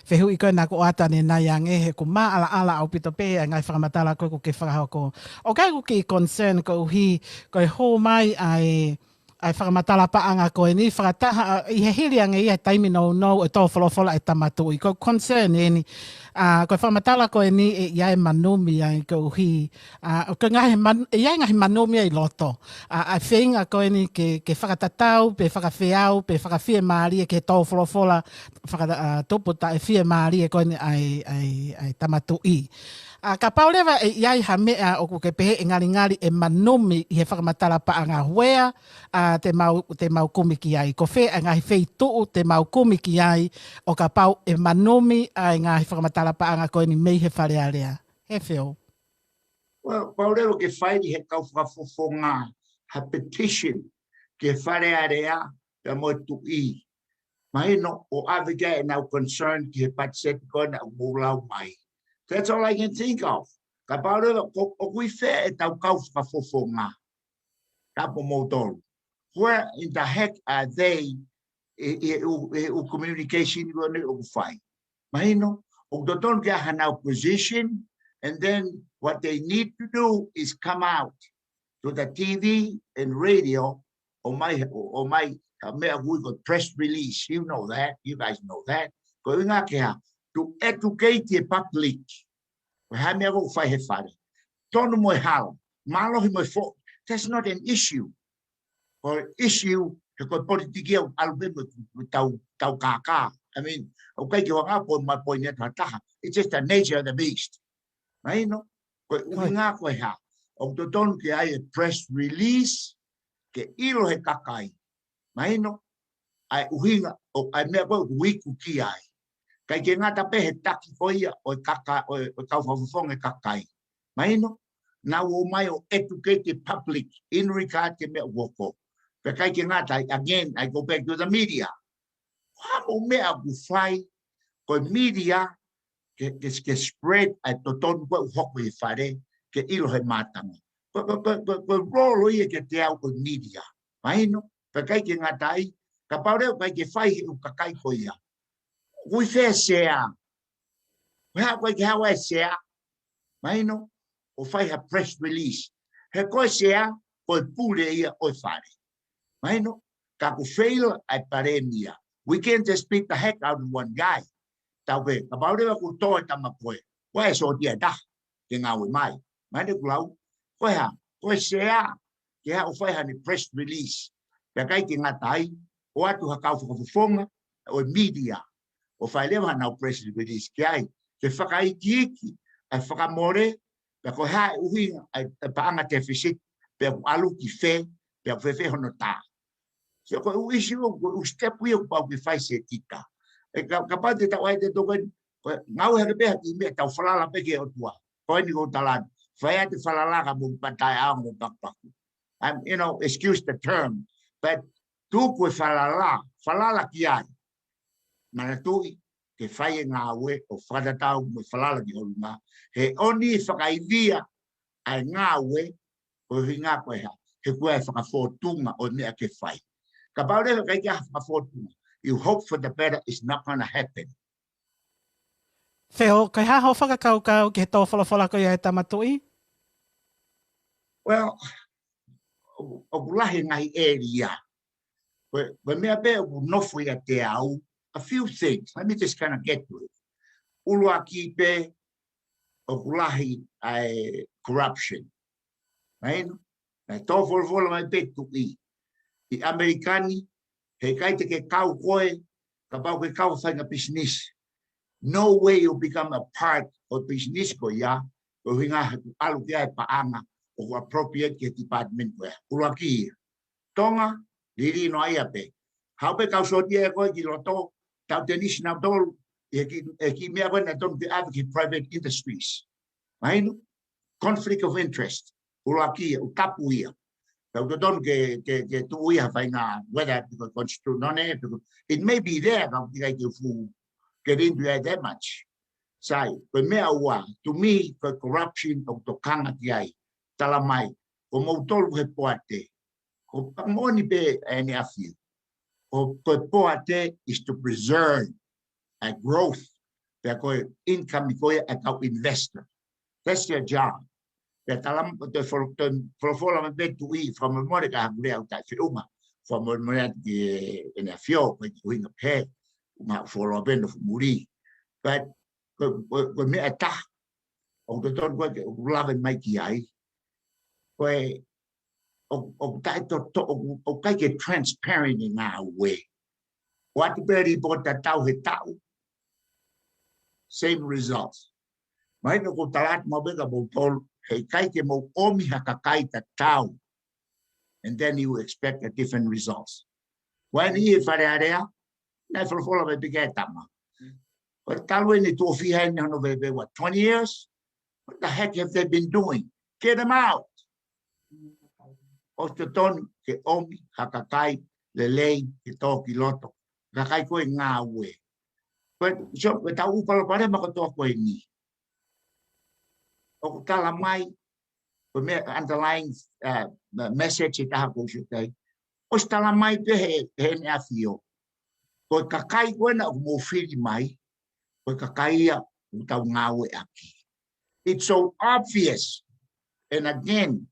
fehuʻi ko ena kuo ʻoatu ʻanenai ange he ʻoku māʻalaʻala ʻaupito pē ʻa e ngaahi fakamatala ko ē ʻoku ke fakahoko. ʻOku ʻikai ko e kiʻi concern koeʻuhi, ko e hū mai ʻa e, ʻa e fakamatala paʻanga ko eni, fakataha, ʻi he hili ange ia he taimi nounou ʻe tō folofola e Tama Tuʻi. Ko e concern eni, ʻA, ko e fakamatala ko eni ʻe ʻi ai e manumi ai koeʻuhi. ʻA, ko e ngaahi man-, ʻe ʻi ai e ngaahi manumi ai ʻi loto. ʻA, ʻa e feinga ko eni ke, ke fakatatau, pe fakafeau, pe fakafiemālie ke tō folofola, faka-, ʻa, tupu taʻefiemālie ko eni ʻa e, ʻa e, ʻa e Tama Tuʻi. ʻA, kapau leva ʻe ʻi ai ha meʻa ʻoku ke pehē ʻe ngalingali ʻe manumi ʻi he fakamatala paʻanga, where ʻa, te mau, te mau kumi ki ai. Ko fē ʻa e ngaahi feituʻu te mau kumi ki ai, ʻo kapau ʻe manumi ʻa e ngaahi fakamatala paʻanga ko eni mei he Fale Alea. He feo. Well, pau leva ke fai ʻe he kau fakafofonga ha petition ki he Fale Alea, pea mo e Tuʻi. Mahino ʻo ʻave ki ai ʻenau concern ki he patiseti ko ena ʻoku mou lau mai. That's all I can think of. Kapau leva, ko, ʻoku ʻi fē ʻetau kau fakafofonga? Kapo moutolu. Where in the heck are they ʻi, ʻi, ʻi, ʻi communication ko eni ʻoku fai? Mahino, ʻoku totonu ke ʻi ai hanau position, and then what they need to do is come out to the T V and radio, ʻomai, ʻo, ʻomai, ka meʻa hui ko press release, you know that, you guys know that. Ko e ʻuhinga ke hā, to educate the public. Ko e hā e meʻa ʻoku fai he Fale. Tonu mo e hala. Mālohi mo e foʻi. That's not an issue. Ko e issue, he ko e politiki ʻoku ʻalu pē mo e tau, tau kākā. I mean, ʻoku ʻikai ke ʻuhinga pē mo e poini atu ha taha. It's just the nature of the beast. Mahino, ko e ʻuhinga ko e hā. ʻOku totonu ke ʻi ai e press release, ke ʻilo he kakai. Mahino, ʻa e ʻuhinga, ʻo, ʻa e meʻa ko ē ʻoku iku ki ai. ʻIkai ke ngata pē he taki ko ia ʻo e kaka, ʻo e, ʻo e kau fakafofonga e kakai. Mahino, nau ō mai ʻo educate the public in regard ki he meʻa ʻoku hoko. Pea ʻikai ke ngata ai, again, I go back to the media. Ko e hā mo e meʻa ʻoku fai, ko e media, ke, ke, ke spread ʻa e totonu ko ē ʻoku hoko ʻi he Fale, ke ʻilo he mātanga. Ko, ko, ko, ko, ko e role ia kiate au ko e media. Mahino, pea ʻikai ke ngata ai, kapau leva ʻikai ke fai he ʻū kakai ko ia. ʻOku ʻi fē e sea? Ko e hā ʻoku ʻikai ke haʻu ai e sea? Mahino, ʻo fai ha press release. He ko e sea, ko e pule ia ʻo e Fale. Mahino, ka ʻoku fail ʻa e Palēmia. We can't just beat the heck out of one guy. Tau pē, kapau leva ʻoku tō e tama ko ē, ʻoua ʻe sōtia e taha ke ngāue mai. Mahino ʻoku lau, ko e hā, ko e sea, ke haʻu ʻo fai haʻane press release. Pea ʻikai ke ngata ai, ʻoatu ha kau fakafofonga ʻo e media, ʻo fai leva hanau press release ki ai, ke fakaikiiki ʻa e fakamole, pea ko e hā e ʻuhinga ʻa e, ʻa e paʻanga deficit, pea ʻoku ʻalu ki fē, pea ʻoku fēfē hono tā. So ko e ʻū issue, ko e ʻū step ia ʻoku pau ke fai Setita. ʻE ka, kapau te tau ʻai te tokoni, ko e ngāue hake pē ha kiʻi meʻa, tau falala pē ki he ʻOtua. Ko eni ʻoku ou tala atu. Fai atu e falala ka mou patae ʻaonga mo pakupaku. Um, you know, excuse the term, but tuku e falala, falala ki ai. Manatuʻi, ke fai e ngāue ʻo fakatatau mo e falala ki ʻolunga. He ʻoku ne fakaivia ʻa e ngāue, ko e ʻuhinga ko e hā, he ko e fakafōtunga ʻo e meʻa ke fai. Kapau leva ʻikai ke ʻi ai ha fakafōtunga, you hope for the better, it's not gonna happen. Feo, ko e hā hoʻo fakakaukau ki he tō folofola ko ia ʻa e Tama Tuʻi? Well, ʻo, ʻoku lahi e ngaahi ʻēlia. Ko e, ko e meʻa pē ʻoku nofo ʻiate au, a few things. Let me just kinda get to it. ʻUluaki pē, ʻoku lahi ʻa e corruption. Mahino, naʻe tō folofola mai pē Tuʻi. ʻI ʻAmelika ni, heʻikai te ke kau koe, kapau ke kau faʻahinga business. No way you become a part of business ko ia, ko e ʻuhinga he ʻoku ʻalu ki ai e paʻanga ʻoku appropriate ki he department ko ia. ʻUluaki ia. Tonga, lili noa ia pē. Haʻu pē kau sōtia ʻe koe ki loto, tau tenisi nautolu, ʻi he kiʻi, he kiʻi meʻa ko ē naʻe totonu ke ʻave ki he private industries. Mahino, conflict of interest. ʻUluaki ia, ʻoku tapu ia. Pea ʻoku totonu ke, ke, ke tuʻu ia ha faʻahinga, whether because constitution on it, because it may be there, ka ʻoku ʻikai ke fuʻu, ke rindu ia that much. Sai, ko e meʻa ua, to me, ko e corruption ʻoku tokanga ki ai. Tala mai, ko moutolu he poate. Ko e moʻoni pē ʻEne ʻAfio. Ko, ko e poate is to preserve a growth. Pea ko e income ko ia ʻa e kau investor. That's their job. Pea tala mo, toe folo-, toe folofola mai pē Tuʻi, fakamolemole ka haʻaku lea ʻoku taʻefeʻunga. Fakamolemole atu ki ʻEne ʻAfio, ko e ʻuhinga pē, ʻuhinga folofola pē nofo muli. But ko, ko, ko e meʻa ʻe taha ʻoku totonu ko ē ke ʻoku lave mai ki ai. Ko e, ʻoku, ʻoku taʻetoto, ʻoku, ʻoku ʻikai ke transparent e ngāue. ʻOatu pē lipoti tatau he taʻu, same results. Mahino ʻoku ou tala atu maʻu pē kia moutolu, heʻikai ke mou ʻomi ha kakai tatau, and then you expect a different results. Ko eni ʻi Fale Alea, naʻe folofola mai pē ki ai e tama. Ko e talu eni tuʻo fiha eni hono veve, what, twenty years? What the heck have they been doing? Get them out. ʻOsi totonu ke ʻomi ha kakai lelei ke tō ki loto. Kakai ko ē ngāue. Ko e, so, ko ʻetau palopalema kotoa ko eni. ʻOku tala mai, ko e meʻa underlying, uh, message ʻe taha ʻoku ou sio ki ai. ʻOsi tala mai pē he, he ʻEne ʻAfio. Ko e kakai ko ena ʻoku mou fili mai, ko e kakai ia ʻoku tau ngāueʻaki. It's so obvious. And again,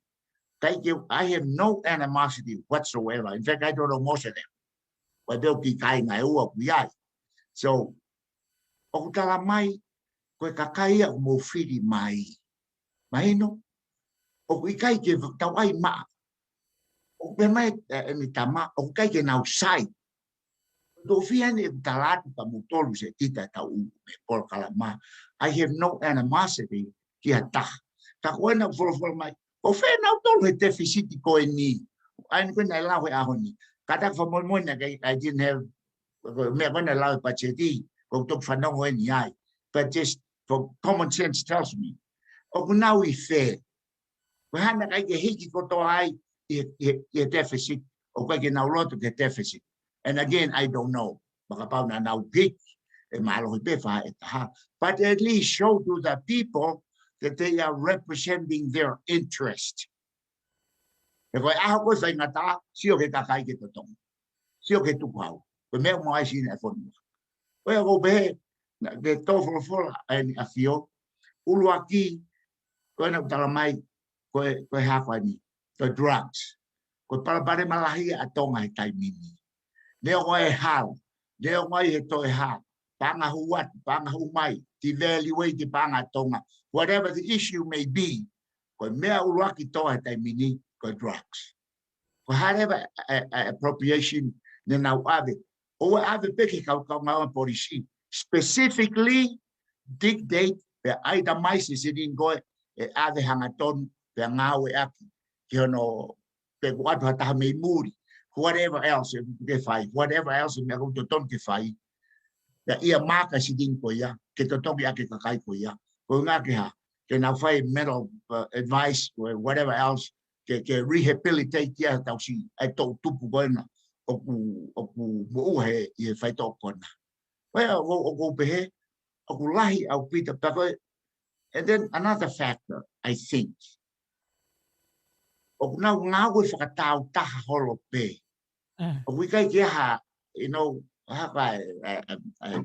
ʻikai ke, I have no animosity whatsoever. In fact, I don't know most of them. Ko e pē ʻoku kāinga ʻe ua ʻoku ʻi ai. So, ʻoku tala mai, ko e kakai ia ʻoku mou fili mai. Mahino, ʻoku ʻikai ke tau ʻai maʻa. ʻOku pehē mai, ʻe, ʻe he tama, ʻoku ʻikai ke nau sai. Tuʻo fiha eni ʻeku tala atu kia moutolu, Setita, ʻetau ʻū meʻa polokalama. I have no animosity ki ha taha. Ka ko ena ʻoku folofola mai, ko fē nautolu he tefisiti ko eni? ʻA eni ko ena ʻe lau he ʻaho ni. Kātaki fakamolemole ange, I didn't have, ko e meʻa ko ena ʻe lau he patiseti, ʻoku ou toki fanongo eni ai. But just for common sense tells me, ʻoku nau ʻi fē? Ko e hā naʻe ʻikai ke hiki kotoa ai ʻi he, ʻi he, ʻi he deficit, ʻoku ʻikai ke nau loto ki he deficit. And again, I don't know. Mahalo kapau naʻa nau hiki, ʻe mālohi pē fā ʻe taha. But at least show to the people that they are representing their interest. He ko e ʻaho ko ē faingataʻa, sio ki he kakai ke totongi. Sio ki he tukuhau. Ko e meʻa ʻoku maʻu ai e sini ʻa e fonua. Ko ia ʻoku ou pehē, naʻa ke tō folofola ʻa ʻEne ʻAfio. ʻUluaki, ko ena ʻoku tala mai, ko e, ko e hā ko eni, ko e drugs. Ko e palopalema lahi ʻa Tonga he taimi ni. Neongo e hala, neongo ʻi he toe hā, paʻanga hū atu, paʻanga hū mai, devaluate e paʻanga ʻa Tonga, whatever the issue may be, ko e meʻa ʻuluaki tō he taimi ni, ko e drugs. Ko e hā leva e, e, e appropriation ne nau ʻave, ʻoua ʻe ʻave pē ki he kau, kaungāngāue polisi. Specifically, dictate, pea itemize e silini ko ē, ʻe ʻave hangatonu, pea ngāueʻaki. Ki hono, pe ʻoku ʻoatu ha taha mei muli. Whatever else ʻoku ke fai, whatever else meʻa ʻoku totonu ke fai. Pea earmark e silini ko ia, ke totongi ʻaki e kakai ko ia. Ko e ʻuhinga ke hā, ke nau fai mental, uh, advice, or whatever else, ke, ke rehabilitate ia tausi, ʻa e toʻutupu ko ena, ʻoku, ʻoku moʻua he, ʻi he faitoʻo ko ena. Ko ia, ʻoku, ʻoku ou pehē, ʻoku lahi ʻaupito, pea ko e, and then another factor, I think. ʻOku nau ngāue fakatāutaha holo pē. ʻOku ʻikai ke ʻi ai ha, you know, ha ka, e, e, e,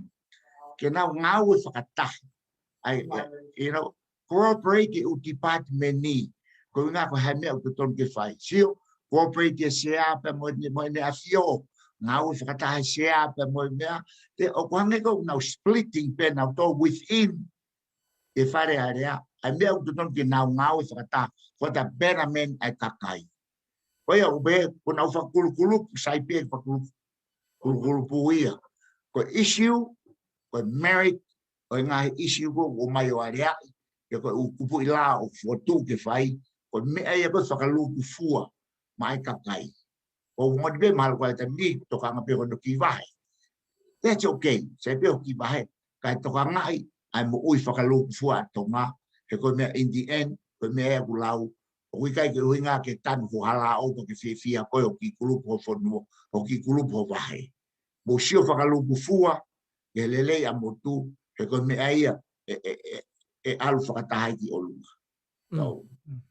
ke nau ngāue fakataha. ʻAi, e, you know, cooperate e ʻū department ni. Ko e ʻuhinga ko e hā e meʻa ʻoku totonu ke fai. Sio, cooperate e sea pea mo, mo ʻEne ʻAfio. Ngāue fakataha e sea pea mo e meʻa. Te ʻoku hangē ko ʻenau splitting pē nautolu within e Fale Alea, ʻa e meʻa ʻoku totonu ke nau ngāue fakataha, for the betterment ʻa e kakai. Ko ia ʻoku pehē, ko ʻenau fakakulukulupu, sai pē fakakulu-, kulukulupu ia. Ko e issue, ko e merit, ʻo e ngaahi issue ko ē ʻoku ʻomai ʻo aleaʻi, pea ko e ʻū kupuʻi lao ʻoku fokotuʻu ke fai, ko e meʻa ia ko e fakalūkufua maʻa e kakai. ʻOku moʻoni pē mahalo ko e taimi ni, tokanga pē hono kiʻi vahe. That's okay, sai pē hoʻo kiʻi vahe, kae tokangaʻi ʻa e moʻui fakalūkufua ʻa Tonga, he ko e meʻa in the end, ko e meʻa ia ʻoku lau, ʻoku ʻikai ke ʻuhinga ke tanu ho hala ʻo ke fiefia koe ʻo kiʻi kulupu ho fonua, ʻo kiʻi kulupu ho vahe. Mou sio fakalūkufua, ke lelei ʻa e motu, he ko e meʻa ia, ʻe, ʻe, ʻe, ʻe ʻalu fakataha ai ki ʻolunga. Mm.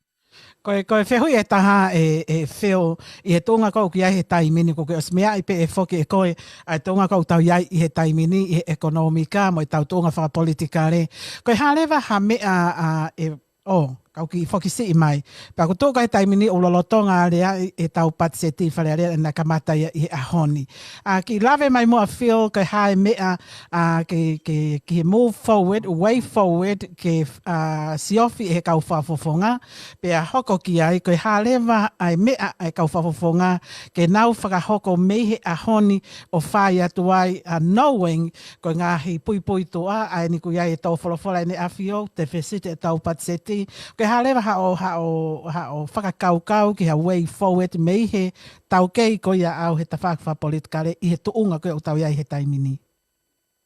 Ko e, ko e fehuʻi ʻe taha ʻe, ʻe Phil, ʻi he tuʻunga ko ē ʻoku ʻi ai he taimi ni, ʻoku ke ʻosi meaʻi pē ʻe foki ʻe koe, ʻa e tuʻunga ko ē ʻoku tau ʻi ai ʻi he taimi ni, ʻi he ʻekonōmika, mo ʻetau tuʻunga fakapolitikale. Ko e hā leva ha meʻa, ʻa, ʻe, ʻo, Kau kiʻi foki siʻi mai. Pea ʻoku tuʻu ko e taimi ni ʻoku lolotonga lea ʻetau patiseti Fale Alea naʻe kamata ia ʻi he ʻaho ni. ʻA, kiʻi lave mai muʻa Phil, ko e hā e meʻa, ʻa, ke, ke, ke move forward, way forward, ke, ʻa, siofi ʻe he kau fakafofonga. Pea hoko ki ai, ko e hā leva ʻa e meʻa ʻa e kau fakafofonga, ke nau fakahoko mei he ʻaho ni ʻo fai atu ai, ʻa, knowing ko e ngaahi puipuituʻa ʻa eni ʻoku ʻi ai e tō folofola ʻEne ʻAfio, Tefesite ʻetau patiseti. Ko e hā leva haʻo, haʻo, haʻo fakakaukau ki ha way forward mei he taukei ko ia ʻa e tafaʻaki fakapolitikale ʻi he tuʻunga ko ē ʻoku tau ʻi ai he taimi ni.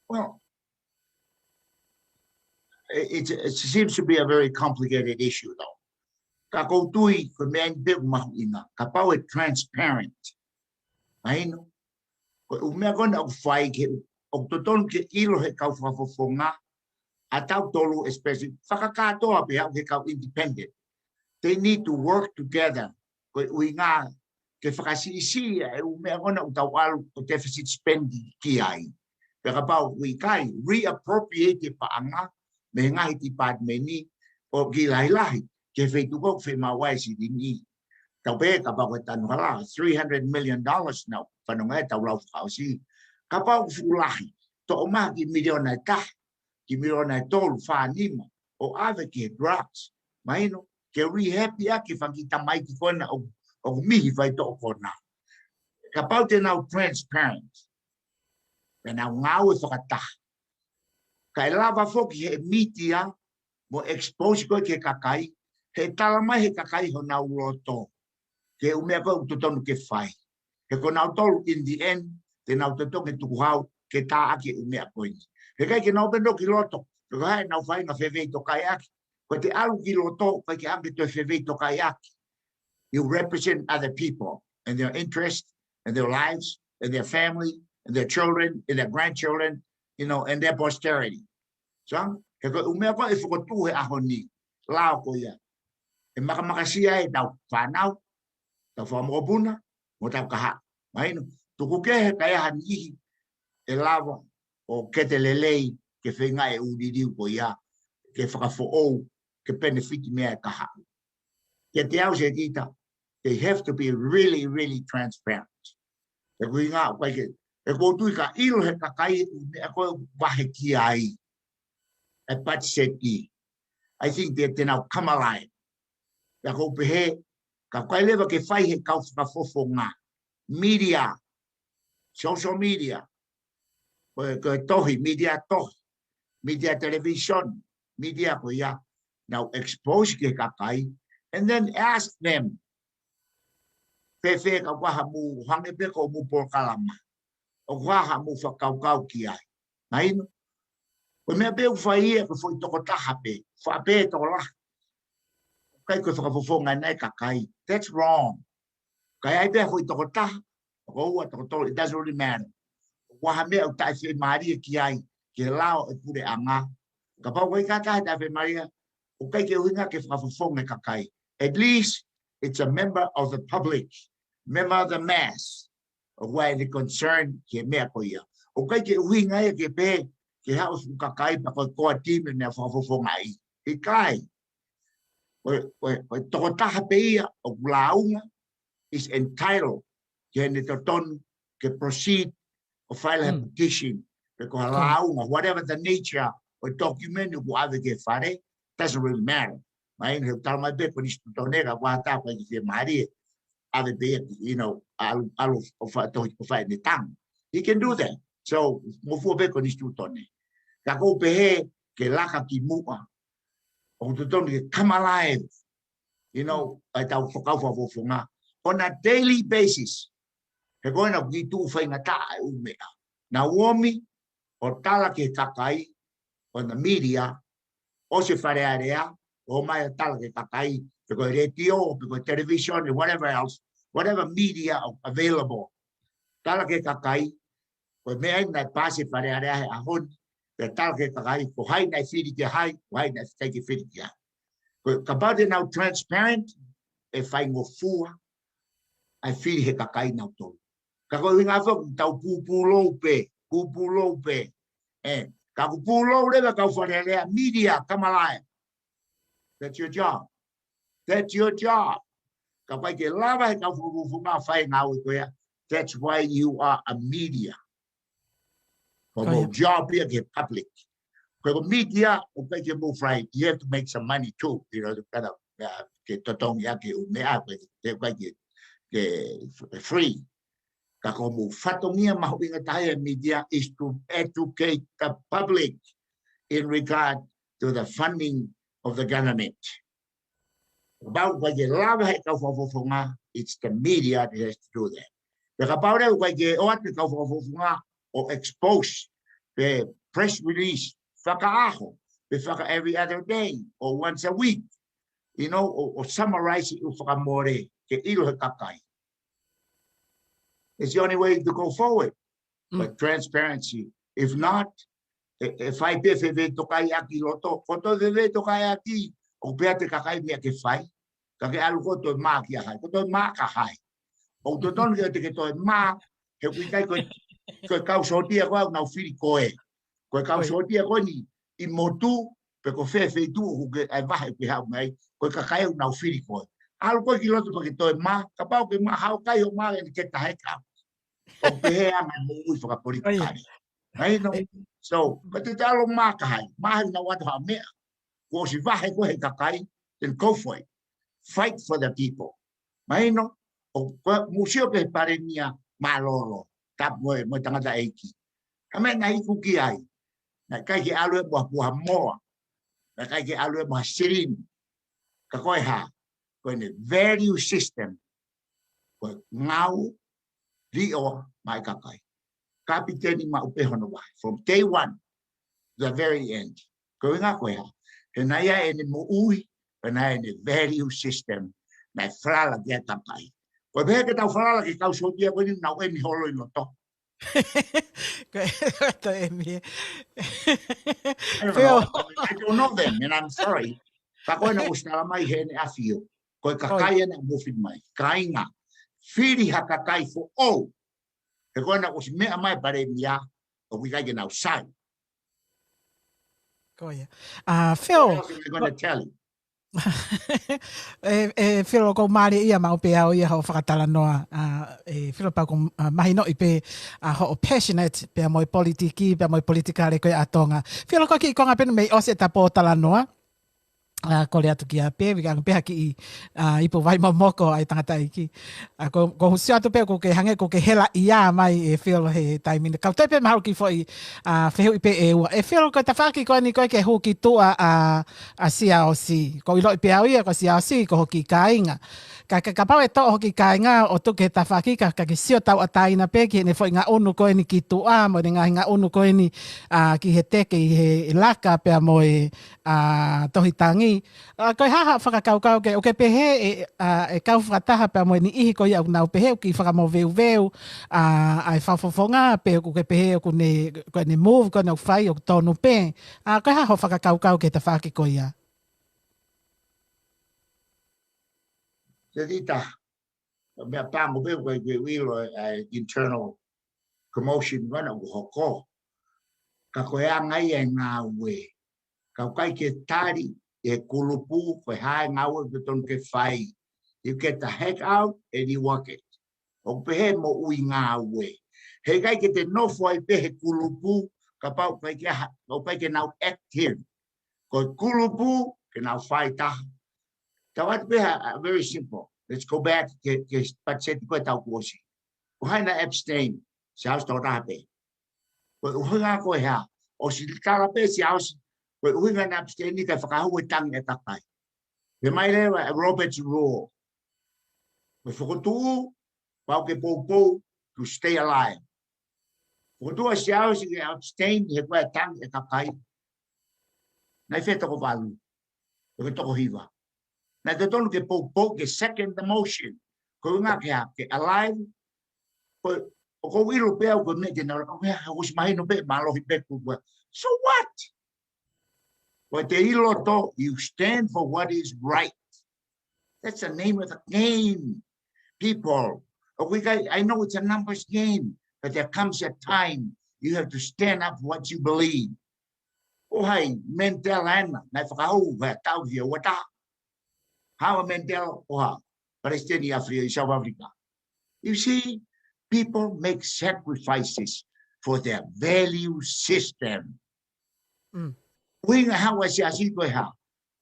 Well, it, it, it seems to be a very complicated issue, though. Ka ʻoku ou tui, ko e meʻa eni pē ʻoku mahuʻinga. Kapau ʻe transparent. Mahino, ko e ʻū meʻa ko ena ʻoku fai ke, ʻoku totonu ke ʻilo he kau fakafofonga, ʻa tautolu especially, fakakātoa pē ʻa e kau independent. They need to work together. Ko e ʻuhinga ke fakasiʻisiʻi ʻa e ʻū meʻa ko ena ʻoku tau ʻalu ʻo deficit spending ki ai. Pea kapau ʻoku ʻikai, reappropriate e paʻanga mei he ngaahi department ni ʻo kiʻi lahilahi, ke feituʻu ko ē ʻoku fiemaʻu ai e silini. Tau pehē kapau ko e tanu hala, three hundred million dollars naʻa ku fanongo ai ʻetau lau fakaʻosi. Kapau ʻoku fuʻu lahi, toʻo mai ha kiʻi miliona ʻe taha, kiʻi miliona ʻe tolu, fā, nima, ʻo ʻave ki he drugs. Mahino, ke rehab ia ki he fanga kiʻi tamaiki ko ena ʻoku, ʻoku mihi faitoʻo ko ena. Kapau te nau transparent, pea nau ngāue fakataha. Kae lava foki he media, mo expose ko ē ki he kakai, he tala mai he kakai honau loto. Ke ʻū meʻa ko ē ʻoku totonu ke fai. He ko nautolu, in the end, te nau totongi tukuhau ke tā ʻaki e ʻū meʻa ko eni. He ʻikai ke nau pē nofo ki loto, he ko e hā ʻenau faʻahinga fefeitokaʻiʻaki. Ko ʻete ʻalu ki loto, ʻikai ke ʻalu ke toe fefeitokaʻiʻaki. You represent other people and their interests and their lives and their family and their children and their grandchildren, you know, and their posterity. So, he ko e ʻū meʻa ko ē ʻe fokotuʻu he ʻaho ni, lao ko ia. ʻE makamakasia ai ʻetau fānau, ʻetau fanga mokopuna, mo ʻetau kahaʻu. Mahino, tuku kehe ka ʻi ai ha niʻihi ʻe lava ʻo kete lelei ke feinga e ʻū liliu ko ia, ke fakafoʻou, ke benefit meʻa e kahaʻu. Kiate au, Setita, they have to be really, really transparent. He ko e ʻuhinga ʻoku ʻikai ke, he ʻoku ou tui ka ʻilo he kakai e ʻū meʻa ko ē ʻoku vahe ki ai e patiseti. I think that they now come alive. Pea ʻoku ou pehē, ka ʻoku ʻikai leva ke fai he kau fakafofonga. Media, social media, ko e, ko e tohi, media tohi, media television, media ko ia, nau expose ki he kakai, and then ask them, fēfē ka ʻoku ʻi ai haʻamou, hangē pē ko hoʻomou polokalama, ʻoku ʻi ai haʻamou fakakaukau ki ai. Mahino, ko e meʻa pē ʻoku fai ia ko e foʻi tokotaha pē, faʻa pē tokolahi. ʻIkai ko e fakafofonga ʻena e kakai. That's wrong. Ka ʻi ai pē ha foʻi tokotaha, toko ua, toko tolu, it doesn't really matter. ʻOku ʻi ai ha meʻa ʻoku taʻefiemālie ki ai, ki he lao e puleʻanga. Kapau ʻoku ʻikai ke ʻi ai ha taʻefiemālie, ʻoku ʻikai ke ʻuhinga ke fakafofonga e kakai. At least, it's a member of the public, member of the mass, ʻoku ʻi ai e concern ki he meʻa ko ia. ʻOku ʻikai ke ʻuhinga ia ke pehē, ke haʻu e fuʻu kakai pea ko e core team ʻe meʻa fakafofongaʻi. ʻIkai. Ko e, ko e, ko e tokotaha pē ia ʻoku lāunga is entitled ki heʻene totonu ke proceed ʻo file a petition, pe ko ha lāunga, whatever the nature ʻo e document ʻoku ʻave ki he Fale, doesn't really matter. Mahino he ʻoku tala mai pē konisitūtone ka ʻoku ʻi ai ha taha ʻoku ʻikai ke fiemālie, ʻave pē ia, you know, ʻalu, ʻalu ʻo fai tohi, ʻo fai ʻene tanga. He can do that. So, ngofua pē konisitūtone. Ka ʻoku ou pehē ke laka ki muʻa, ʻoku totonu ke come alive, you know, ʻa ʻetau kau fakafofonga on a daily basis. He ko ena ʻoku tuʻu faingataʻa e ʻū meʻa. Naʻa ku ʻomi ʻo tala ki he kakai on the media, ʻosi e Fale Alea, ʻomai ʻo tala ki he kakai, pe ko e letiō, pe ko e television, whatever else, whatever media available. Tala ki he kakai, ko e meʻa eni naʻe paasi ʻe he Fale Alea he ʻaho ni, pea tala ki he kakai, ko hai naʻe fili ki hai, ko hai naʻe ʻikai ke fili ki hai. Ko e kapau te nau transparent, ʻe faingofua ʻa e fili he kakai nautolu. Ka ko e ʻuhinga foki ʻoku tau pūpūlou pē, pūpūlou pē. ʻE, ka ʻoku pūlou leva e kau Fale Alea, media, come alive. That's your job. That's your job. Kapau ʻikai ke lava he kau fakafofonga fai ngāue ko ia, that's why you are a media. Ko hoʻomou job ia ki he public. Ko e media, ʻoku ʻikai ke mou fai, you have to make some money too, you know, to kind of, uh, ke totongi ʻaki ʻū meʻa, ʻoku ʻikai ke, ke f-, free. Ka ko hoʻomou fatongia mahuʻinga taha ʻi he media is to educate the public in regard to the funding of the government. Kapau ʻoku ʻikai ke lava he kau fakafofonga, it's the media that has to do that. Pea kapau leva ʻoku ʻikai ke ʻoatu e kau fakafofonga ʻo expose, pe press release, fakaʻaho, pe faka every other day, or once a week, you know, ʻo, ʻo summarize ʻū fakamole, ke ʻilo he kakai. It's the only way to go forward. But transparency. If not, e, e fai pē fefetokaiʻaki loto. Ko e toe fefetokaiʻaki, ʻoku pehē ʻe he kakai meʻa ke fai. Ka ke ʻalu ko e toe mā kia hai. Ko e toe mā kia hai. ʻOku totonu ke te ke toe mā, he ʻoku ʻikai ko e, ko e kau sōtia ko ē ʻoku nau fili koe. Ko e kau sōtia ko eni ʻi motu, pe ko fē feituʻu ʻoku ke ʻai vahe ke haʻu mai, ko e kakai ʻoku nau fili koe. ʻAlu koe ki loto pea ke toe mā, kapau ke mā hao kai ho mā eni ke tahe kau. ʻOku pehē ʻa e moʻui fakapolitikale. Mahino? So, ko e te te ʻalu mā kia hai, mā hai ʻoku nau ʻoatu ha meʻa. Kuo ʻosi vahe koe he kakai, then go for it. Fight for the people. Mahino? ʻOku mou sio ki he palēmia mālōlō, tapu mo e, mo e tangataʻeiki. Ka meʻa naʻe iku ki ai. Naʻe ʻikai ke ʻalu ia mo ha puha moa. Naʻe ʻikai ke ʻalu ia mo ha silini. Ka ko e hā, ko ʻene value system. Ko e ngāue, liʻoa, maʻa e kakai. Kapiteni maʻu pē hono vahe. From day one, the very end. Ko e ʻuhinga ko e hā. He naʻe ʻi ai ʻene moʻui, he naʻe ʻi ai ʻene value system, naʻe falala ki ai e kakai. Ko e pehē ke tau falala ki he kau sōtia ko eni ʻoku nau emi holo ʻi loto. Ko e toe emi. I don't know. I mean, I don't know them, and I'm sorry. Ka ko ena ʻosi tala mai heʻene ʻafio. Ko e kakai ena ʻoku mou fili mai. Kāinga. Fili ha kakai foʻou. He ko ena ʻosi meʻa mai palēmia, ʻoku ʻikai ke nau sai. Ko ia. ʻA, Phil. What else am I gonna tell you? ʻE, ʻe, Phil, ʻoku mālie ia maʻu pē au ia hoʻo fakatalanoa. ʻA, ʻe, Phil, pea ʻoku, ʻa, mahinoʻi pē, ʻa, hoʻo passionate, pea mo e politiki, pea mo e politikale ko ia ʻa Tonga. Phil, ko e kiʻi konga pē eni mei ʻosi ʻeta pōtalanoa. ʻA, kole atu kia Pevi, ka pē ha kiʻi, ʻa, ipu vai momoko ʻa e tangataʻeiki. ʻA, ko, ko u sio atu pē ʻoku ke hangē ʻoku ke hela ia mai ʻe Phil he taimi ni. Kau toe pē mahalo kiʻi foʻi, ʻa, fehuʻi pē ʻe ua. ʻE Phil, ko e tafaʻaki ko eni ko e ke hū ki tuʻa ʻa, ʻa Siaosi. ʻOku ou ʻiloʻi pē au ia ko Siaosi, ko hoku kāinga. Ka, ka, kapau ʻe toʻo hoku kāinga ʻo tuku ki he tafaʻaki ka, ka ke sio tauʻatāina pē ki heʻene foʻi ngaʻunu ko eni ki tuʻa, mo ʻene ngaahi ngaʻunu ko eni, ʻa, ki he teke ʻi he laka pea mo e, ʻa, tohi tangi. ʻA, ko e hā haʻo fakakaukau ke, ʻoku ke pehē ʻe, ʻa, ʻe kau fakataha pea mo e niʻihi ko ia ʻoku nau pehē ʻoku kiʻi fakamoveuveu, ʻa, ʻa e fakafofonga pe ʻoku ke pehē ʻoku ne, ko ʻene move, ko ʻene fai, ʻoku tonu pē. ʻA, ko e hā hoʻo fakakaukau ki he tafaʻaki ko ia? Te tita, meʻa pango pē, ko e, ko e ʻilo, ʻa e internal commotion ko ena ʻoku hoko. Ka ko e anga ia e ngāue. Ka ʻoku ʻikai ke tali ʻe he kulupu, ko e hā e ngāue ʻoku totonu ke fai. You get the heck out and you work it. ʻOku pehē moʻui ngāue. He ʻikai ke te nofo ai pē he kulupu, kapau ʻoku ʻikai ke ha-, ʻoku ʻikai ke nau active. Ko e kulupu, ke nau fai taha. Tau atu pē ha, ha, very simple. Let's go back ke, ke patiseti ko e taʻu kuo ʻosi. Ko hai naʻe abstain, Siaosi tokotaha pē. Ko e ʻuhinga ko e hā, ʻosi tala pē Siaosi, ko e ʻuhinga naʻe abstain ni kae fakahū e tangi ʻa e kakai. Pehē mai leva ʻe Robert's Rule. Ko e fokotuʻu, pau ke poupou, to stay alive. Fokotuʻu ʻa Siaosi ke abstain he ko e tangi ʻa e kakai. Naʻe fē, toko valu, pe ko e toko hiva. Naʻe totonu ke poupou ke second the motion. Ko e ʻuhinga ke hā, ke alive. Ko, ʻoku ou ʻilo pē au ko e meʻa te nau, ʻoku ʻosi mahino pē, mālohi pē kuo. So what? Ko e te ʻilo to, you stand for what is right. That's the name of the game, people. ʻOku ʻikai, I know it's a numbers game, but there comes a time you have to stand up for what you believe. ʻO hai, Mandela ena, naʻe fakahū, he taʻu ʻe ua taha. Haʻu ʻa Mandela ʻo hā, Palesiteni ʻAfri-, ʻi South Africa. You see, people make sacrifices for their value system. Mm. ʻUhinga haʻu ʻa e siasi ko e hā.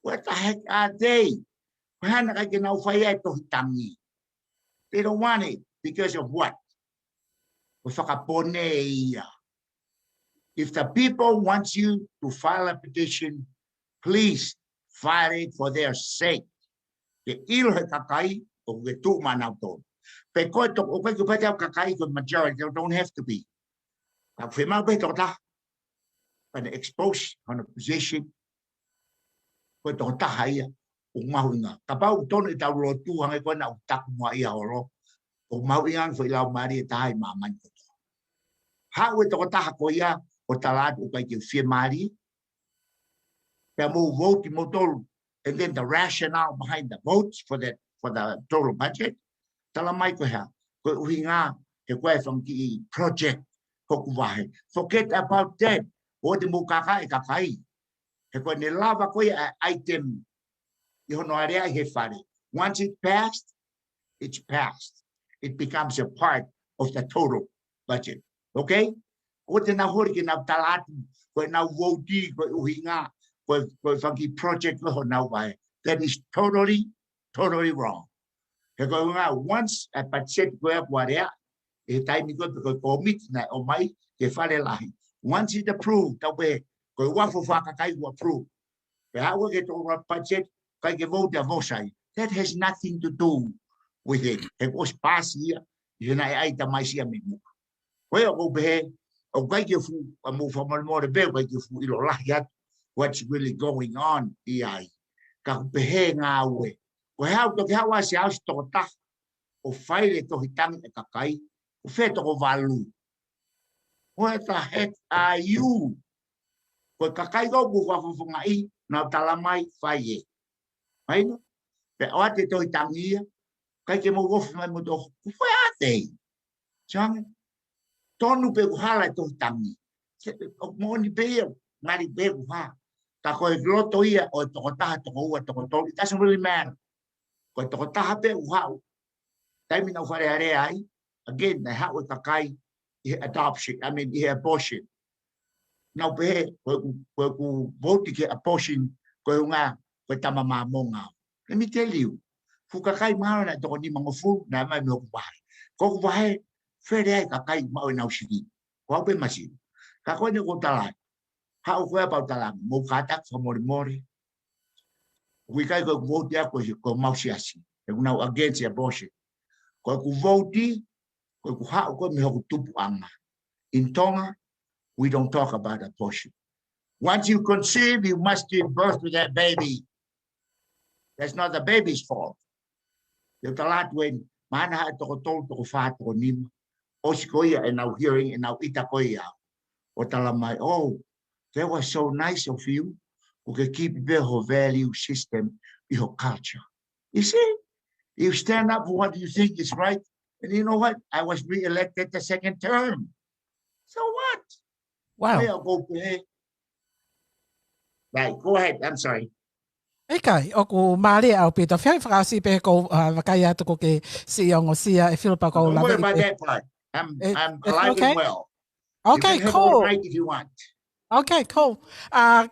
What the heck are they? Ko e hā naʻe ʻikai ke nau fai ai e tohi tangi. They don't want it because of what? Ko e fakapō ia. If the people want you to file a petition, please file it for their sake. Ke ʻilo he kakai ʻoku ke tuʻu maʻanautolu. Pe ko e toko, ʻoku ʻikai ke pehē ʻa e kakai ko e majority, they don't have to be. Ka ʻoku fiemaʻu pē tokotaha. Pea ne expose hono position. Ko e tokotaha ia ʻoku mahuʻinga. Kapau ʻoku tonu ʻetau lotu hangē ko ena ʻoku taku muʻa ia holo. ʻOku mahuʻinga ange foʻi laumālie ʻe taha ʻi māmani kotoa. Haʻu e tokotaha ko ia ʻo tala atu ʻoku ʻikai ke fiemālie. Pea mou vote moutolu. And then the rationale behind the votes for the, for the total budget. Tala mai ko e hā. Ko e ʻuhinga he ko e fanga kiʻi project hoku vahe. Forget about that. ʻOua te mou kākaaʻi e kakai. He ko ʻene lava ko ia e item ʻi hono alea ʻi he fale. Once it passed, it's passed. It becomes a part of the total budget. Okay? ʻOua te nau holi ke nau tala atu, ko ʻenau vote, ko e ʻuhinga, ko e, ko e fanga kiʻi project ko ē honau vahe. That is totally, totally wrong. He ko e ʻuhinga, once a budget ko ē kuo alea, ʻi he taimi ko ē pe ko e kōmiti naʻe ʻomai ki he fale lahi. Once it approved, tau pehē, ko e uofulu fā kakai kuo approve. Pea haʻu ki he total budget, ʻikai ke vote ʻa Vosai. That has nothing to do with it. He kuo ʻosi paasi ia, ʻi he naʻe ʻai tamai sia mei muʻa. Ko ia ʻoku ou pehē, ʻoku ʻikai ke fuʻu, ʻa mou fakamolemole pē, ʻoku ʻikai ke fuʻu ʻilo lahi atu what's really going on ʻi ai. Ka ʻoku pehē ngāue. Ko e hā ʻoku toki haʻu ʻa e siasi tokotaha ʻo file e tohi tangi e kakai, ʻoku fē toko valu. What the heck are you? Ko e kakai ko ē ʻoku fakafofongaʻi, nau tala mai fai ē. Mahino? Pea ʻoatu e tohi tangi ia, ʻikai ke mou ofi mai mo tō, where are they? Siange, tonu pē ʻoku hala e tohi tangi. Se, ʻoku moʻoni pē ia, ngali pē ʻoku hā. Ka ko e loto ia ʻo e tokotaha, toko ua, toko tolu, it doesn't really matter. Ko e tokotaha pē ʻoku haʻu. Taimi naʻa ku fale alea ai, again, naʻe haʻu e kakai ʻi he adoption, I mean, ʻi he abortion. Nau pehē, ko ʻeku, ko ʻeku vote ki he abortion, ko e ʻuhinga, ko e tama Māmonga au. Let me tell you, fuʻu kakai mahalo naʻe toko nimangofulu, naʻe ʻomai mei hoku vahe. Ko hoku vahe, fele ai kakai maʻu ʻenau sivi. Ko au pē masiva. Ka ko eni ʻoku ou tala ai. Haʻu ko ē pea u tala ange, mou kātaki fakamolemole. ʻOku ʻikai ko ʻeku vote ia ko e, ko homau siasi. He ʻoku nau against abortion. Ko ʻeku vote, ko ʻeku haʻu ko ē mei hoku tupuʻanga. In Tonga, we don't talk about abortion. Once you conceive, you must give birth to that baby. That's not the baby's fault. Te u tala atu eni, mahalo naʻe toko tolu, toko fā, toko nima. ʻOsi ko ia ʻenau hearing, ʻenau ʻita ko ia. ʻO tala mai, oh, that was so nice of you. ʻOku ke keep pē ho value system ʻi ho culture. You see, you stand up for what you think is right. And you know what? I was re-elected the second term. So what? Wow. Meʻa ʻoku ou pehē. Right, go ahead. I'm sorry. ʻIkai, ʻoku mālie ʻaupito. Fai fakaʻosi pē ʻoku ou, uh, vakai atu ʻoku ke siʻi ongosia e Filipa ʻoku ou lave. Don't worry about that part. I'm, eh, I'm alive and well. Okay, cool. You can have a mic if you want. Okay, cool. Uh,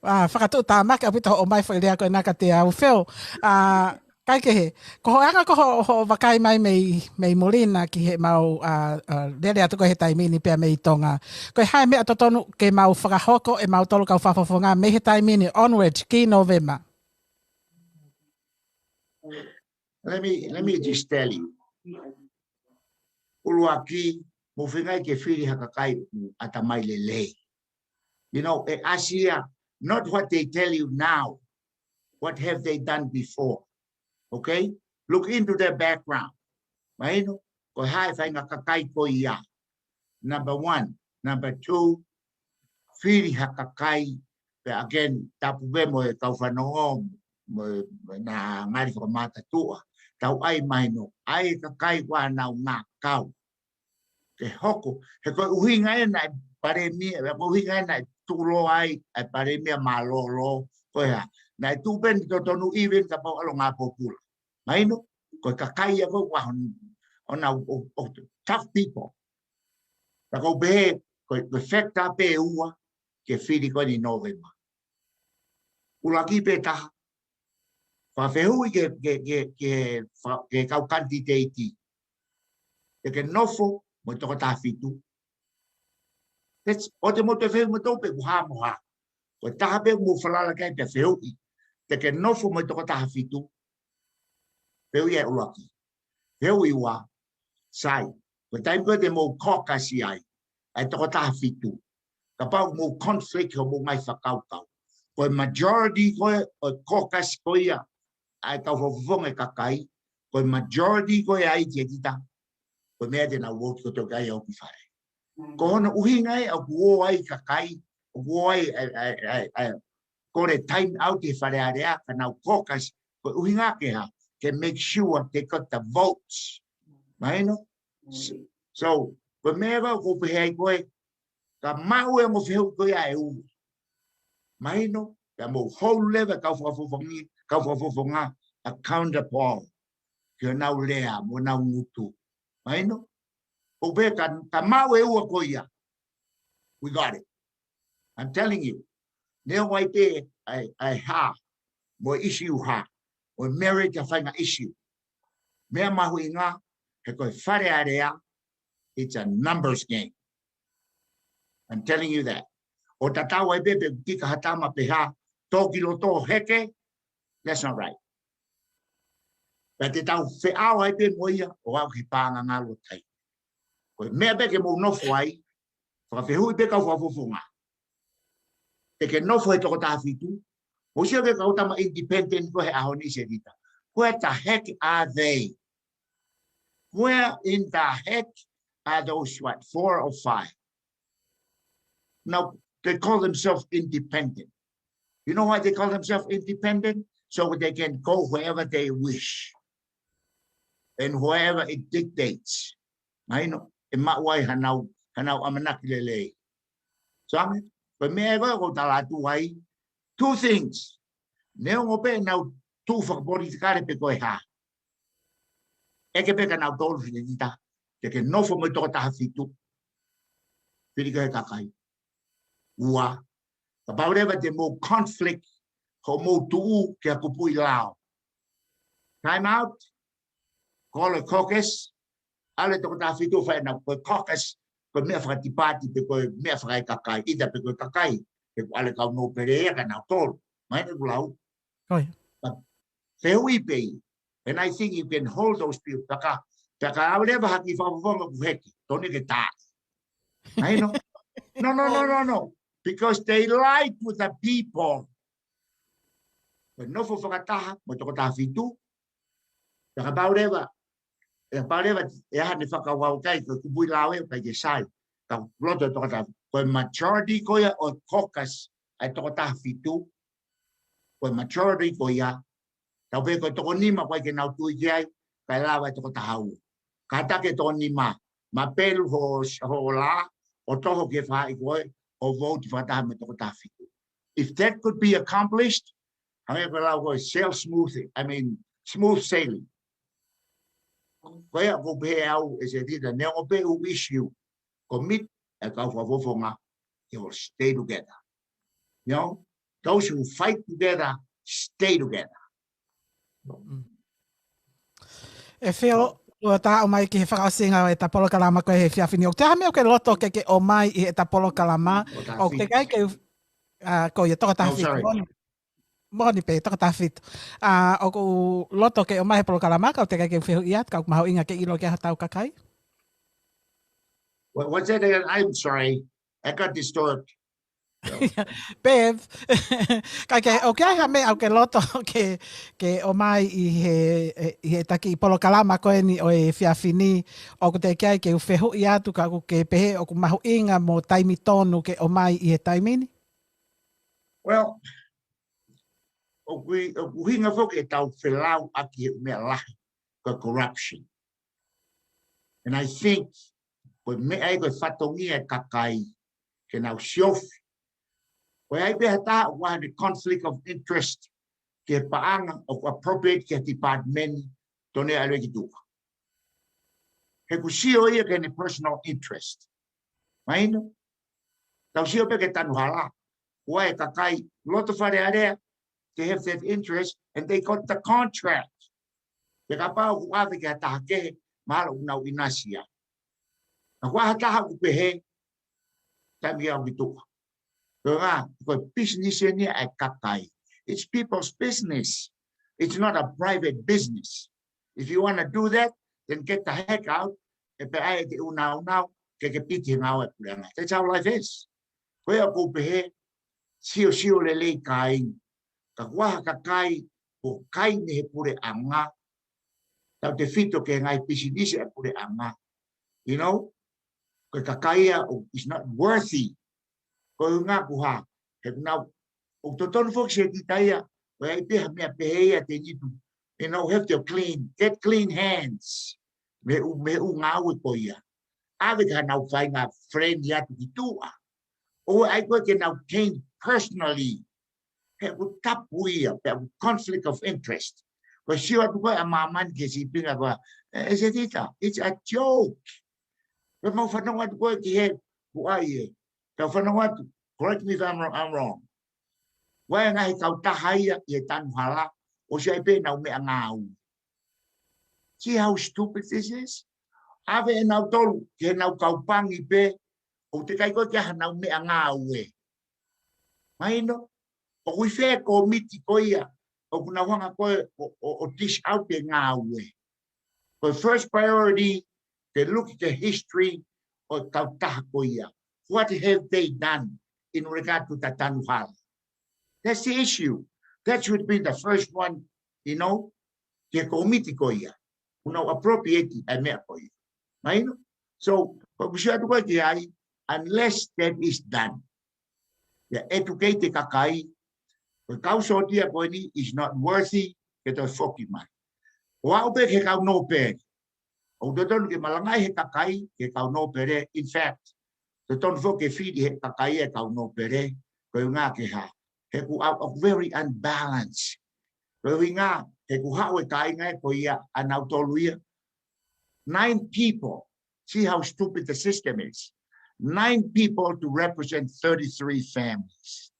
uh, fakatuʻutāmaki ʻaupito hoʻo ʻomai foʻi lea ko ena kiate au, Phil. Uh, kaikehe, ko hoʻo anga ko hoʻo, hoʻo vakai mai mei, mei muli na ki heʻemau, uh, uh, lele atu ko ē he taimi ni pea mei Tonga. Ko e hā e meʻa totonu ke mau fakahoko ʻe mautolu kau fakafofonga mei he taimi ni onward ki Novema? Let me, let me just tell you. ʻUluaki, mou feinga ke fili ha kakai ʻoku ʻatamai lelei. You know, ʻe ʻasi ia, not what they tell you now. What have they done before? Okay? Look into their background. Mahino, ko e hā e faʻahinga kakai ko ia. Number one. Number two, fili ha kakai, pea again, tapu pē mo e kau fanongo, mo e, mo e naʻa ngali fakamātā tuʻa. Tau ʻai mahino, ʻai e kakai ʻoku nau ngākau. Ke hoko, he ko e ʻuhinga ena e palēmia, he ko e ʻuhinga ena e tuʻuloa ai e palēmia mālōlō, ko e hā, naʻe tuʻu pē ʻene totonu even kapau ʻalu ʻo ngāue pōpula. Mahino, ko e kakai ia ko ē ʻoku ʻi ai hon-, ʻo nau, ʻo, ʻo tough people. Ka ʻoku ou pehē, ko e, ko e factor pē ʻe ua, ke fili ko eni November. ʻUluaki pē taha. Fakafehuʻi ki he, ki he, ki he, ki he, fa-, ki he kau kanititeiti. Te ke nofo mo e toko taha fitu. That's, ʻoua te mou toe fehuʻi mo tau pe ʻoku hā mo hā. Ko e taha pē ʻoku mou falala ki ai pea fehuʻi. Te ke nofo mo e toko taha fitu. Fehuʻi ia ʻe ʻuluaki. Fehuʻi ua, sai. Ko e taimi ko ē te mou caucus ai, ʻa e toko taha fitu. Kapau mou conflict hoʻomou ngaahi fakakaukau. Ko e majority ko ē ʻo e caucus ko ia, ʻa e kau fakafofonga ʻo e kakai, ko e majority ko ē ʻa e ʻEsetita, ko e meʻa te nau vote kotoa ki ai ʻo ʻoku ʻi fale. Ko hono ʻuhinga ē ʻoku ō ai kakai, ʻoku ō ai, ʻa e, ʻa e, ʻa e, ʻa e, ko e time out he Fale Alea, ka nau caucus, ko e ʻuhinga ke hā, ke make sure they got the votes. Mahino? So, so, ko e meʻa ʻoku ou pehē ai ko ē, ka maʻu e ongo fehuʻi ko ia ʻe ua. Mahino, pea mou hold leva kau fakafofongi, kau fakafofonga accountable. Ki honau lea, mo honau ngutu. Mahino? ʻOku ou pehē ka, ka maʻu e ua ko ia. We got it. I'm telling you. Neongo ai pē ʻa e, ʻa e hā, mo e issue hā, mo e merit ʻa e faʻahinga issue. Meʻa mahuʻinga, he ko e Fale Alea, it's a numbers game. I'm telling you that. ʻO tatau ai pē pe ʻoku tika ha tama pe hā, tō ki loto ʻo heke, that's not right. Pea te tau feʻao ai pē mo ia, ʻo aʻu ki he paʻanga ngalo tai. Ko e meʻa pē ke mou nofo ai, fakafehuʻi pē kau fakafofonga. Te ke nofo he toko taha fitu, mou sio ki he kau tama independent ko ē he ʻaho ni ʻEsetita. Where the heck are they? Where in the heck are those, what, four or five? Now, they call themselves independent. You know why they call themselves independent? So they can go wherever they wish and wherever it dictates. Mahino, ʻe maʻu ai hanau, hanau ʻamanaki lelei. So, ʻa e meʻa ko ē ʻoku ou tala atu ai, two things. Neongo pē ʻenau tuʻu fakapolitikale pe ko e hā, ʻeke pē kia nautolu ʻEsetita, te ke nofo mo e toko taha fitu. Fili ki he kakai. Ua, kapau leva te mou conflict hoʻomou tuʻu ki ha kupuʻi lao. Time out, call a caucus, ʻalu e toko taha fitu ʻo fai ʻenau, ko e caucus, ko e meʻa fakatipati pe ko e meʻa fakaekakai, ʻita pe ko e kakai, pe ko e ʻalu e kau nōpele ia kia nautolu. Mahino ʻeku lau? ʻIo. Ka fehuʻi pē ia. And I think you can hold those people. Pea ka, pea ka ʻalu leva ha kiʻi fakafofonga ʻoku heke, tonu ke tā. Mahino? No, no, no, no, no. Because they lied to the people. Ko e nofo fakataha mo e toko taha fitu. Pea kapau leva, ʻe kapau leva, ʻe hā ʻene fakakaukau ki ai, ko e kupuʻi lao ʻoku ʻikai ke sai. Ka loto e toko taha, ko e majority ko ia ʻo e caucus ʻa e toko taha fitu, ko e majority ko ia, tau pehē ko e toko nima ʻoku ʻikai ke nau tui ki ai, kae lava e toko taha ua. Kātaki e toko nima, mapelu ho, ho lā, ʻo toho ki he faʻahi ko ē, ʻo vote fakataha mo e toko taha fitu. If that could be accomplished, hangē ko e lau ko ē, sail smooth, I mean, smooth sailing. Ko ia ʻoku ou pehē au ʻEsetita, neongo pē ʻū issue, commit e kau fakafofonga, they will stay together. You know, those who fight together, stay together. ʻE Phil, ʻoku tau ō mai ki he fakaʻosinga ʻo ʻeta polokalama ko ē he efiafi ni. ʻOku ʻi ai ha meʻa ʻoku ke loto ke ke ʻomai ʻi heʻeta polokalama? ʻOku teʻeki ai ke u, ʻa, ko ia toko taha fitu. Moʻoni pē, toko taha fitu. ʻA, ʻoku loto ke ʻomai he polokalama, ka ʻoku teʻeki ai ke u fehuʻi atu, ka ʻoku mahuʻinga ke ʻilo ki ai hotau kakai. What, what's that again? I'm sorry. I got disturbed. Bev, ka ke, ʻoku ʻi ai ha meʻa ʻoku ke loto ke, ke ʻomai ʻi he, ʻi heʻeta kiʻi polokalama ko eni ʻo e efiafi ni, ʻoku teʻeki ai ke u fehuʻi atu ka ʻoku ke pehē ʻoku mahuʻinga mo taimi tonu ke ʻomai ʻi he taimi ni? Well, ʻoku ʻi, ʻoku ʻuhinga foki ʻetau felau ʻaki he meʻa lahi, ko e corruption. And I think, ko e meʻa ia ko e fatongia e kakai, ke nau siofi. Ko e ʻi ai pē ha taha ʻoku ʻi ai haʻane conflict of interest, ki he paʻanga ʻoku appropriate ki he department, tonu ia ʻalu ki tuʻa. He ʻoku sio ia ki heʻene personal interest. Mahino? Tau sio pē ki he tanu hala. ʻOku ʻi ai e kakai, loto Fale Alea, they have that interest, and they got the contract. Pea kapau ʻoku ʻave ki ha taha kehe, mahalo ʻoku nau ʻinasi ai. Ka ʻoku ʻi ai ha taha ʻoku pehē, taimi ʻalu ki tuʻa. Ko e ngā, ko e business eni ʻa e kakai. It's people's business. It's not a private business. If you wanna do that, then get the heck out. ʻE pehē ʻe te ʻunaunau, ke ke piki he ngāue ʻa e puleʻanga. That's how life is. Ko ia ʻoku ou pehē, sio sio lelei kāinga. Ka ʻoku ʻi ai ha kakai, ʻoku kai mei he puleʻanga, tautefito ki he ngaahi pisinisi ʻa e puleʻanga. You know? Ko e kakai ia ʻoku is not worthy. Ko e ʻuhinga ʻoku hā, he ʻoku nau, ʻoku totonu foki Setita ia, ʻoku ʻi ai pē ha meʻa pehē ia te nitu. You know, have to clean, get clean hands. Mei he ʻū, mei he ʻū ngāue ko ia. ʻAve ki haʻanau faʻahinga friend atu ki tuʻa. ʻOua ʻe ʻai ko ē ke nau taint personally. He ʻoku tapu ia, pea ʻoku conflict of interest. Ko e sio atu ko ē ʻa māmani ki he sīpinga ko ē, ʻe, ʻe Setita, it's a joke. Pea mau fanongo atu ko ē ki he, ʻoku ʻi ai e. Tau fanongo atu, correct me if I'm wrong, I'm wrong. ʻOku ʻi ai e ngaahi kautaha ia ʻi he tanu hala, ʻosi ʻi ai pē ʻenau meʻangāue. See how stupid this is? ʻAve ʻenautolu, ki heʻenau kaupangi pē, ʻoku teʻeki ai ko ē ke ʻi ai haʻanau meʻangāue. Mahino, ʻoku ʻi fē e kōmiti ko ia, ʻoku nau hanga ko ē ʻo, ʻo, ʻo dish out e ngāue. Ko e first priority, ke look ki he history ʻo e kautaha ko ia. What have they done in regard to the tanu hala? That's the issue. That should be the first one, you know, ki he kōmiti ko ia. ʻOku nau appropriate ʻa e meʻa ko ia. Mahino? So, ko ʻeku sio atu ko ē ki ai, unless that is done. Pea educate e kakai, ko e kau sōtia ko eni is not worthy ke toe foki mai. ʻO aʻu pē ki he kau nōpele. ʻOku totonu ke malangaʻi he kakai, ki he kau nōpele. In fact, totonu foki ke fili he kakai e kau nōpele, ko e ʻuhinga ke hā. He ʻoku, ʻoku very unbalanced. Ko e ʻuhinga, he ʻoku haʻu e kāinga ē ko ia ʻanautolu ia. Nine people. See how stupid the system is. Nine people to represent thirty-three families.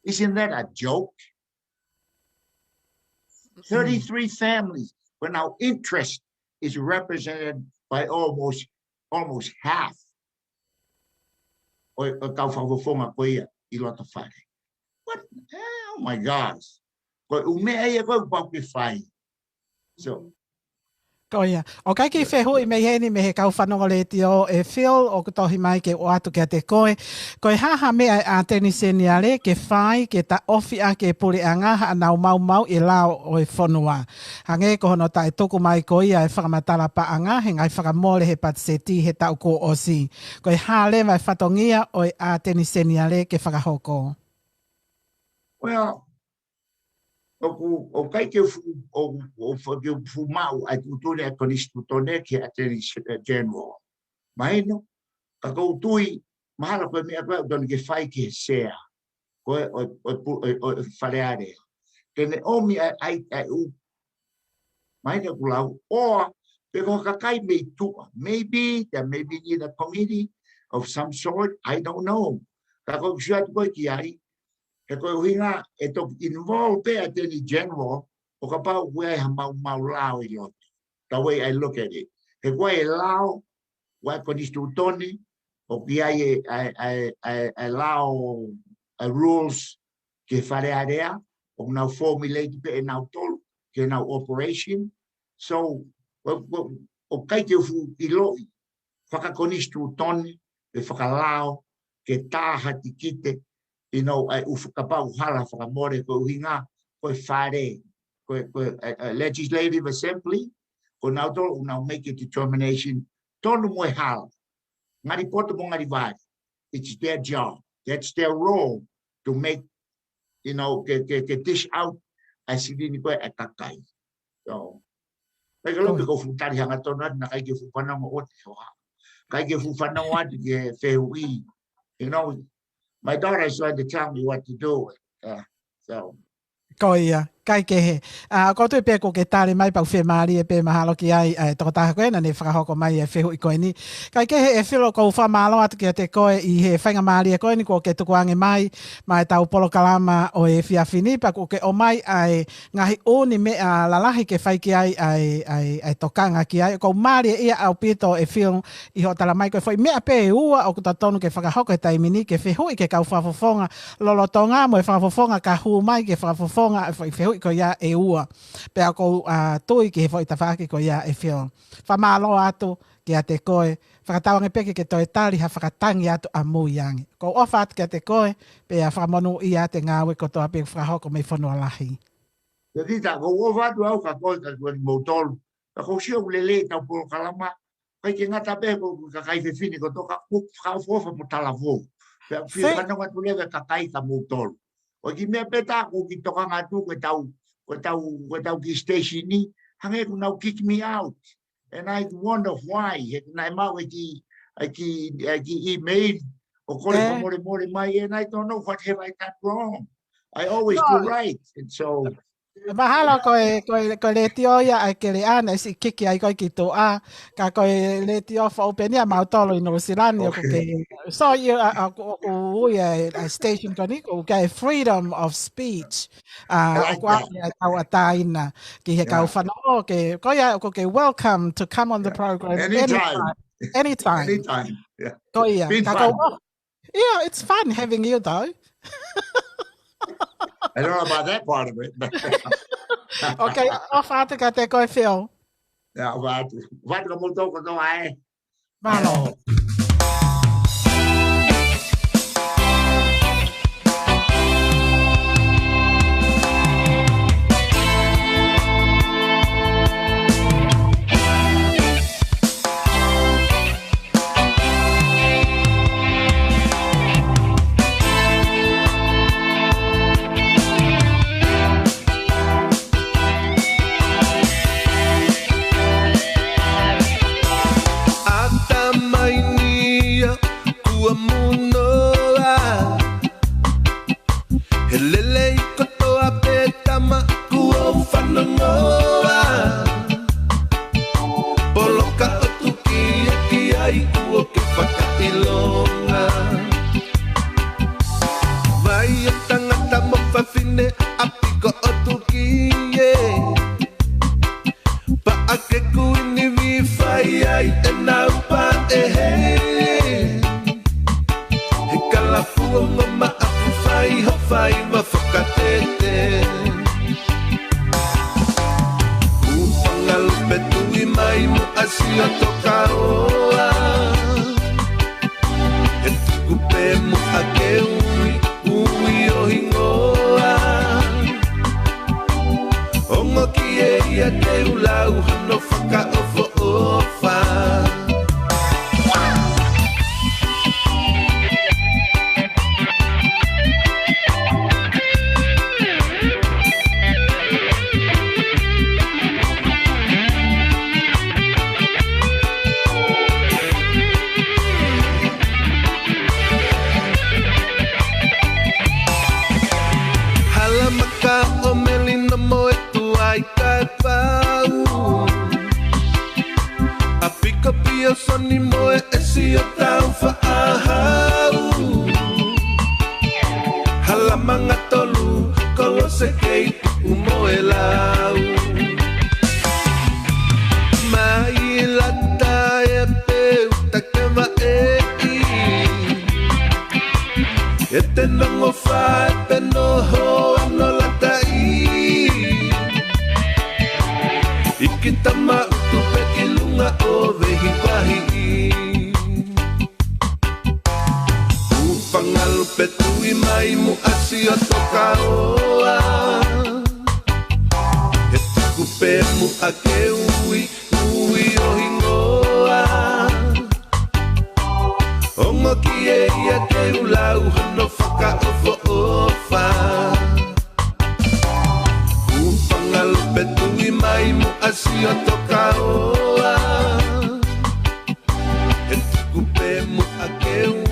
Isn't that a joke? Thirty-three families, when our interest is represented by almost, almost half ʻo e, ʻo e kau fakafofonga ko ia ʻi loto Fale. What? Oh my gosh. Ko e ʻū meʻa ia ko ē ʻoku pau ke fai. So, Ko ia. ʻOku ʻikai ke fehuʻi mei heni mei he kau fanongo letiō ē Phil, ʻoku tohi mai ke u ʻoatu kiate koe. Ko e hā ha meʻa ʻa e ʻAteni Seniale ke fai ke taʻofi ʻaki e puleʻanga haʻanau maumauʻi e lao ʻo e fonua. Hangē ko hono taʻetuku mai ko ia e fakamatala paʻanga he ngaahi fakamole he patiseti he taʻu kuo ʻosi. Ko e hā leva e fatongia ʻo e ʻAteni Seniale ke fakahoko? Well, ʻoku, ʻoku ʻikai ke u fu-, ʻoku, ʻoku ʻikai ke u fuʻu maʻu ʻa e tuʻutuʻuni ʻa e Konisitūtone ki he ʻAteni General. Mahino, ka ʻoku ou tui, mahalo ko e meʻa ko ē ʻoku totonu ke fai ki he sea. Ko e, ʻo, ʻo, ʻo, ʻo, ʻo Fale Alea. Ke ne ʻomi ʻa e, ʻa e, ʻa e ʻū Mahino ʻeku lau, or pe ko ha kakai mei tuʻa. Maybe there may be need a committee of some sort, I don't know. Ka ko ʻeku sio atu ko ē ki ai, he ko e ʻuhinga ʻe toki involve pē ʻAteni General, ʻo kapau ʻoku ʻi ai ha maumau lao ʻi loto. The way I look at it. He ko e lao, ʻa e Konisitūtone, ʻoku ʻi ai e, ʻa e, ʻa e, ʻa e, ʻa e lao, ʻa e rules ki he Fale Alea, ʻoku nau formulate pē ʻe nautolu, ki heʻenau operation. So, ʻo, ʻo, ʻoku ʻikai ke u fuʻu ʻiloʻi, fakakonisitūtone, pe fakalao, ke tā ha tikite, you know, ʻa e ʻū fakapau hala fakamole ko e ʻuhinga, ko e Fale, ko e, ko e, ʻa e, ʻa e Legislative Assembly, ko nautolu ʻoku nau make a determination, tonu mo e hala. Ngali poto mo ngali vale. It's their job. That's their role to make, you know, ke, ke, ke dish out ʻa e silini ko ē ʻa e kakai. So, ʻikai ke lau pē ko e fuʻu tali hangatonu atu, naʻe ʻikai ke u fuʻu fanongo ʻo te hoa. ʻIkai ke u fuʻu fanongo atu ki he fehuʻi. You know, my daughter is trying to tell me what to do. Uh, so. Ko ia. Kaikehe, ʻoku ou tui pē ʻoku ke tali mai pea ʻoku fiemālie pē mahalo ki ai ʻa e tokotaha ko ena naʻe fakahoko mai e fehuʻi ko eni. Kaikehe ʻe Filo, ʻoku ou fakamālō atu kiate koe ʻi he faingamālie ko eni kuo ke tukuange mai maʻa ʻetau polokalama ʻo e efiafi ni, pea kuo ke ʻomai ʻa e ngaahi ʻū meʻa lalahi ke fai ki ai ʻa e, ʻa e, ʻa e tokanga ki ai. ʻOku ou mālieʻia ʻaupito ʻe Filo ʻi hoʻo tala mai ko e foʻi meʻa pē ʻe ua ʻoku totonu ke fakahoko he taimi ni, ke fehuʻi ki he kau fakafofonga lolotonga mo e fakafofonga ka hū mai ki he fakafofonga ʻa e foʻi fehuʻi ko ia ʻe ua. Pea ʻoku ou, ʻa, tui ki he foʻi tafaʻaki ko ia ʻe Filo. Fakamālō atu kiate koe, fakatauange pē ke ke toe tali ha fakatangi atu ʻamui ange. ʻOku ou ʻofa atu kiate koe, pea fakamonūʻia atu e ngāue kotoa pē ʻoku fakahoko mei Fonua Lahi. Pepita, ʻoku ou ʻofa atu au kia koe kae ʻumaʻā kimoutolu. Ka ʻoku ou sio ʻoku lelei ʻetau polokalama, ʻikai ke ngata pē ko e kakai fefine kotoa ka ʻoku fakaʻofoʻofa mo talavou. Pea fie fanongo atu leva e kakai kimoutolu. ʻOku ʻi ai e meʻa pē ʻe taha ʻoku ou kiʻi tokanga atu ko ʻetau, ko ʻetau, ko ʻetau kiʻi station ni, hangē ʻoku nau kick me out. And I wonder why. He naʻe maʻu e kiʻi, e kiʻi, e kiʻi email ʻo kole fakamolemole mai, and I don't know what have I done wrong. I always do right. And so, mahalo ko e, ko e, ko e letiō ia ʻa e keleʻa naʻe siʻi kick ai koe ki tuʻa, ka ko e letiō foʻou pē eni ʻamautolu ʻi Nuʻusila ni ʻoku ke, so ia, ʻa, ʻa, ʻoku, ʻoku ui ʻa e, ʻa e station ko eni, ʻoku ʻi ai e freedom of speech. ʻA, ʻoku ʻi ai e tauʻatāina ki he kau fanongo, ke, ko ia ʻoku ke welcome to come on the program anytime. Anytime. Anytime. Yeah. Ko ia, ka ʻoku ou Yeah, it's fun having you though. I don't know about that part of it, but okay, ʻofa atu kiate koe Filo. Yeah, ʻofa atu. ʻOfa atu kimoutolu kotoa ē. Mālō. ʻAtamai ni ia kuo munoa. He lelei kotoa pē tama kuo fanongoa. Poloka ʻo tuki ʻaki ai kuo ke fakaʻilonga. Vai ʻo tangata mo fafine ʻa piko ʻo tuki ē. Paʻake kuini vi fai ai ʻenau paʻehe. He kalapu ongo maʻafu fai ho faiva fakatete. Kuo Fangalupe Tuʻimaimuʻa Siotokaoa. He tuku pē muʻa ke ui, ui ʻo hingoa. Ongo ki ai ia ke u lau hono fakaʻofoʻofa. Hala maka ʻo Melino mo e Tuai Kapau. ʻA Piko Piosoni mo e ʻEsi ʻo Taufaʻahau. Hala Mangatolu, Kolose kei Tuʻu mo e Lau. Mai lata e peu take vaʻeʻi. E te nongo fai pē noho ano lataʻi. ʻIki tama utu pē ki lunga ʻo vehivahiʻi. Kuo Fangalupe Tuʻimaimuʻa Siotokaoa. He tuku pē muʻa ke ui, ui ʻo hingoa. Ongo ki ai ia ke u lau hono fakaʻofoʻofa. Kuo Fangalupe Tuʻimaimuʻa Siotokaoa. He tuku pē muʻa ke u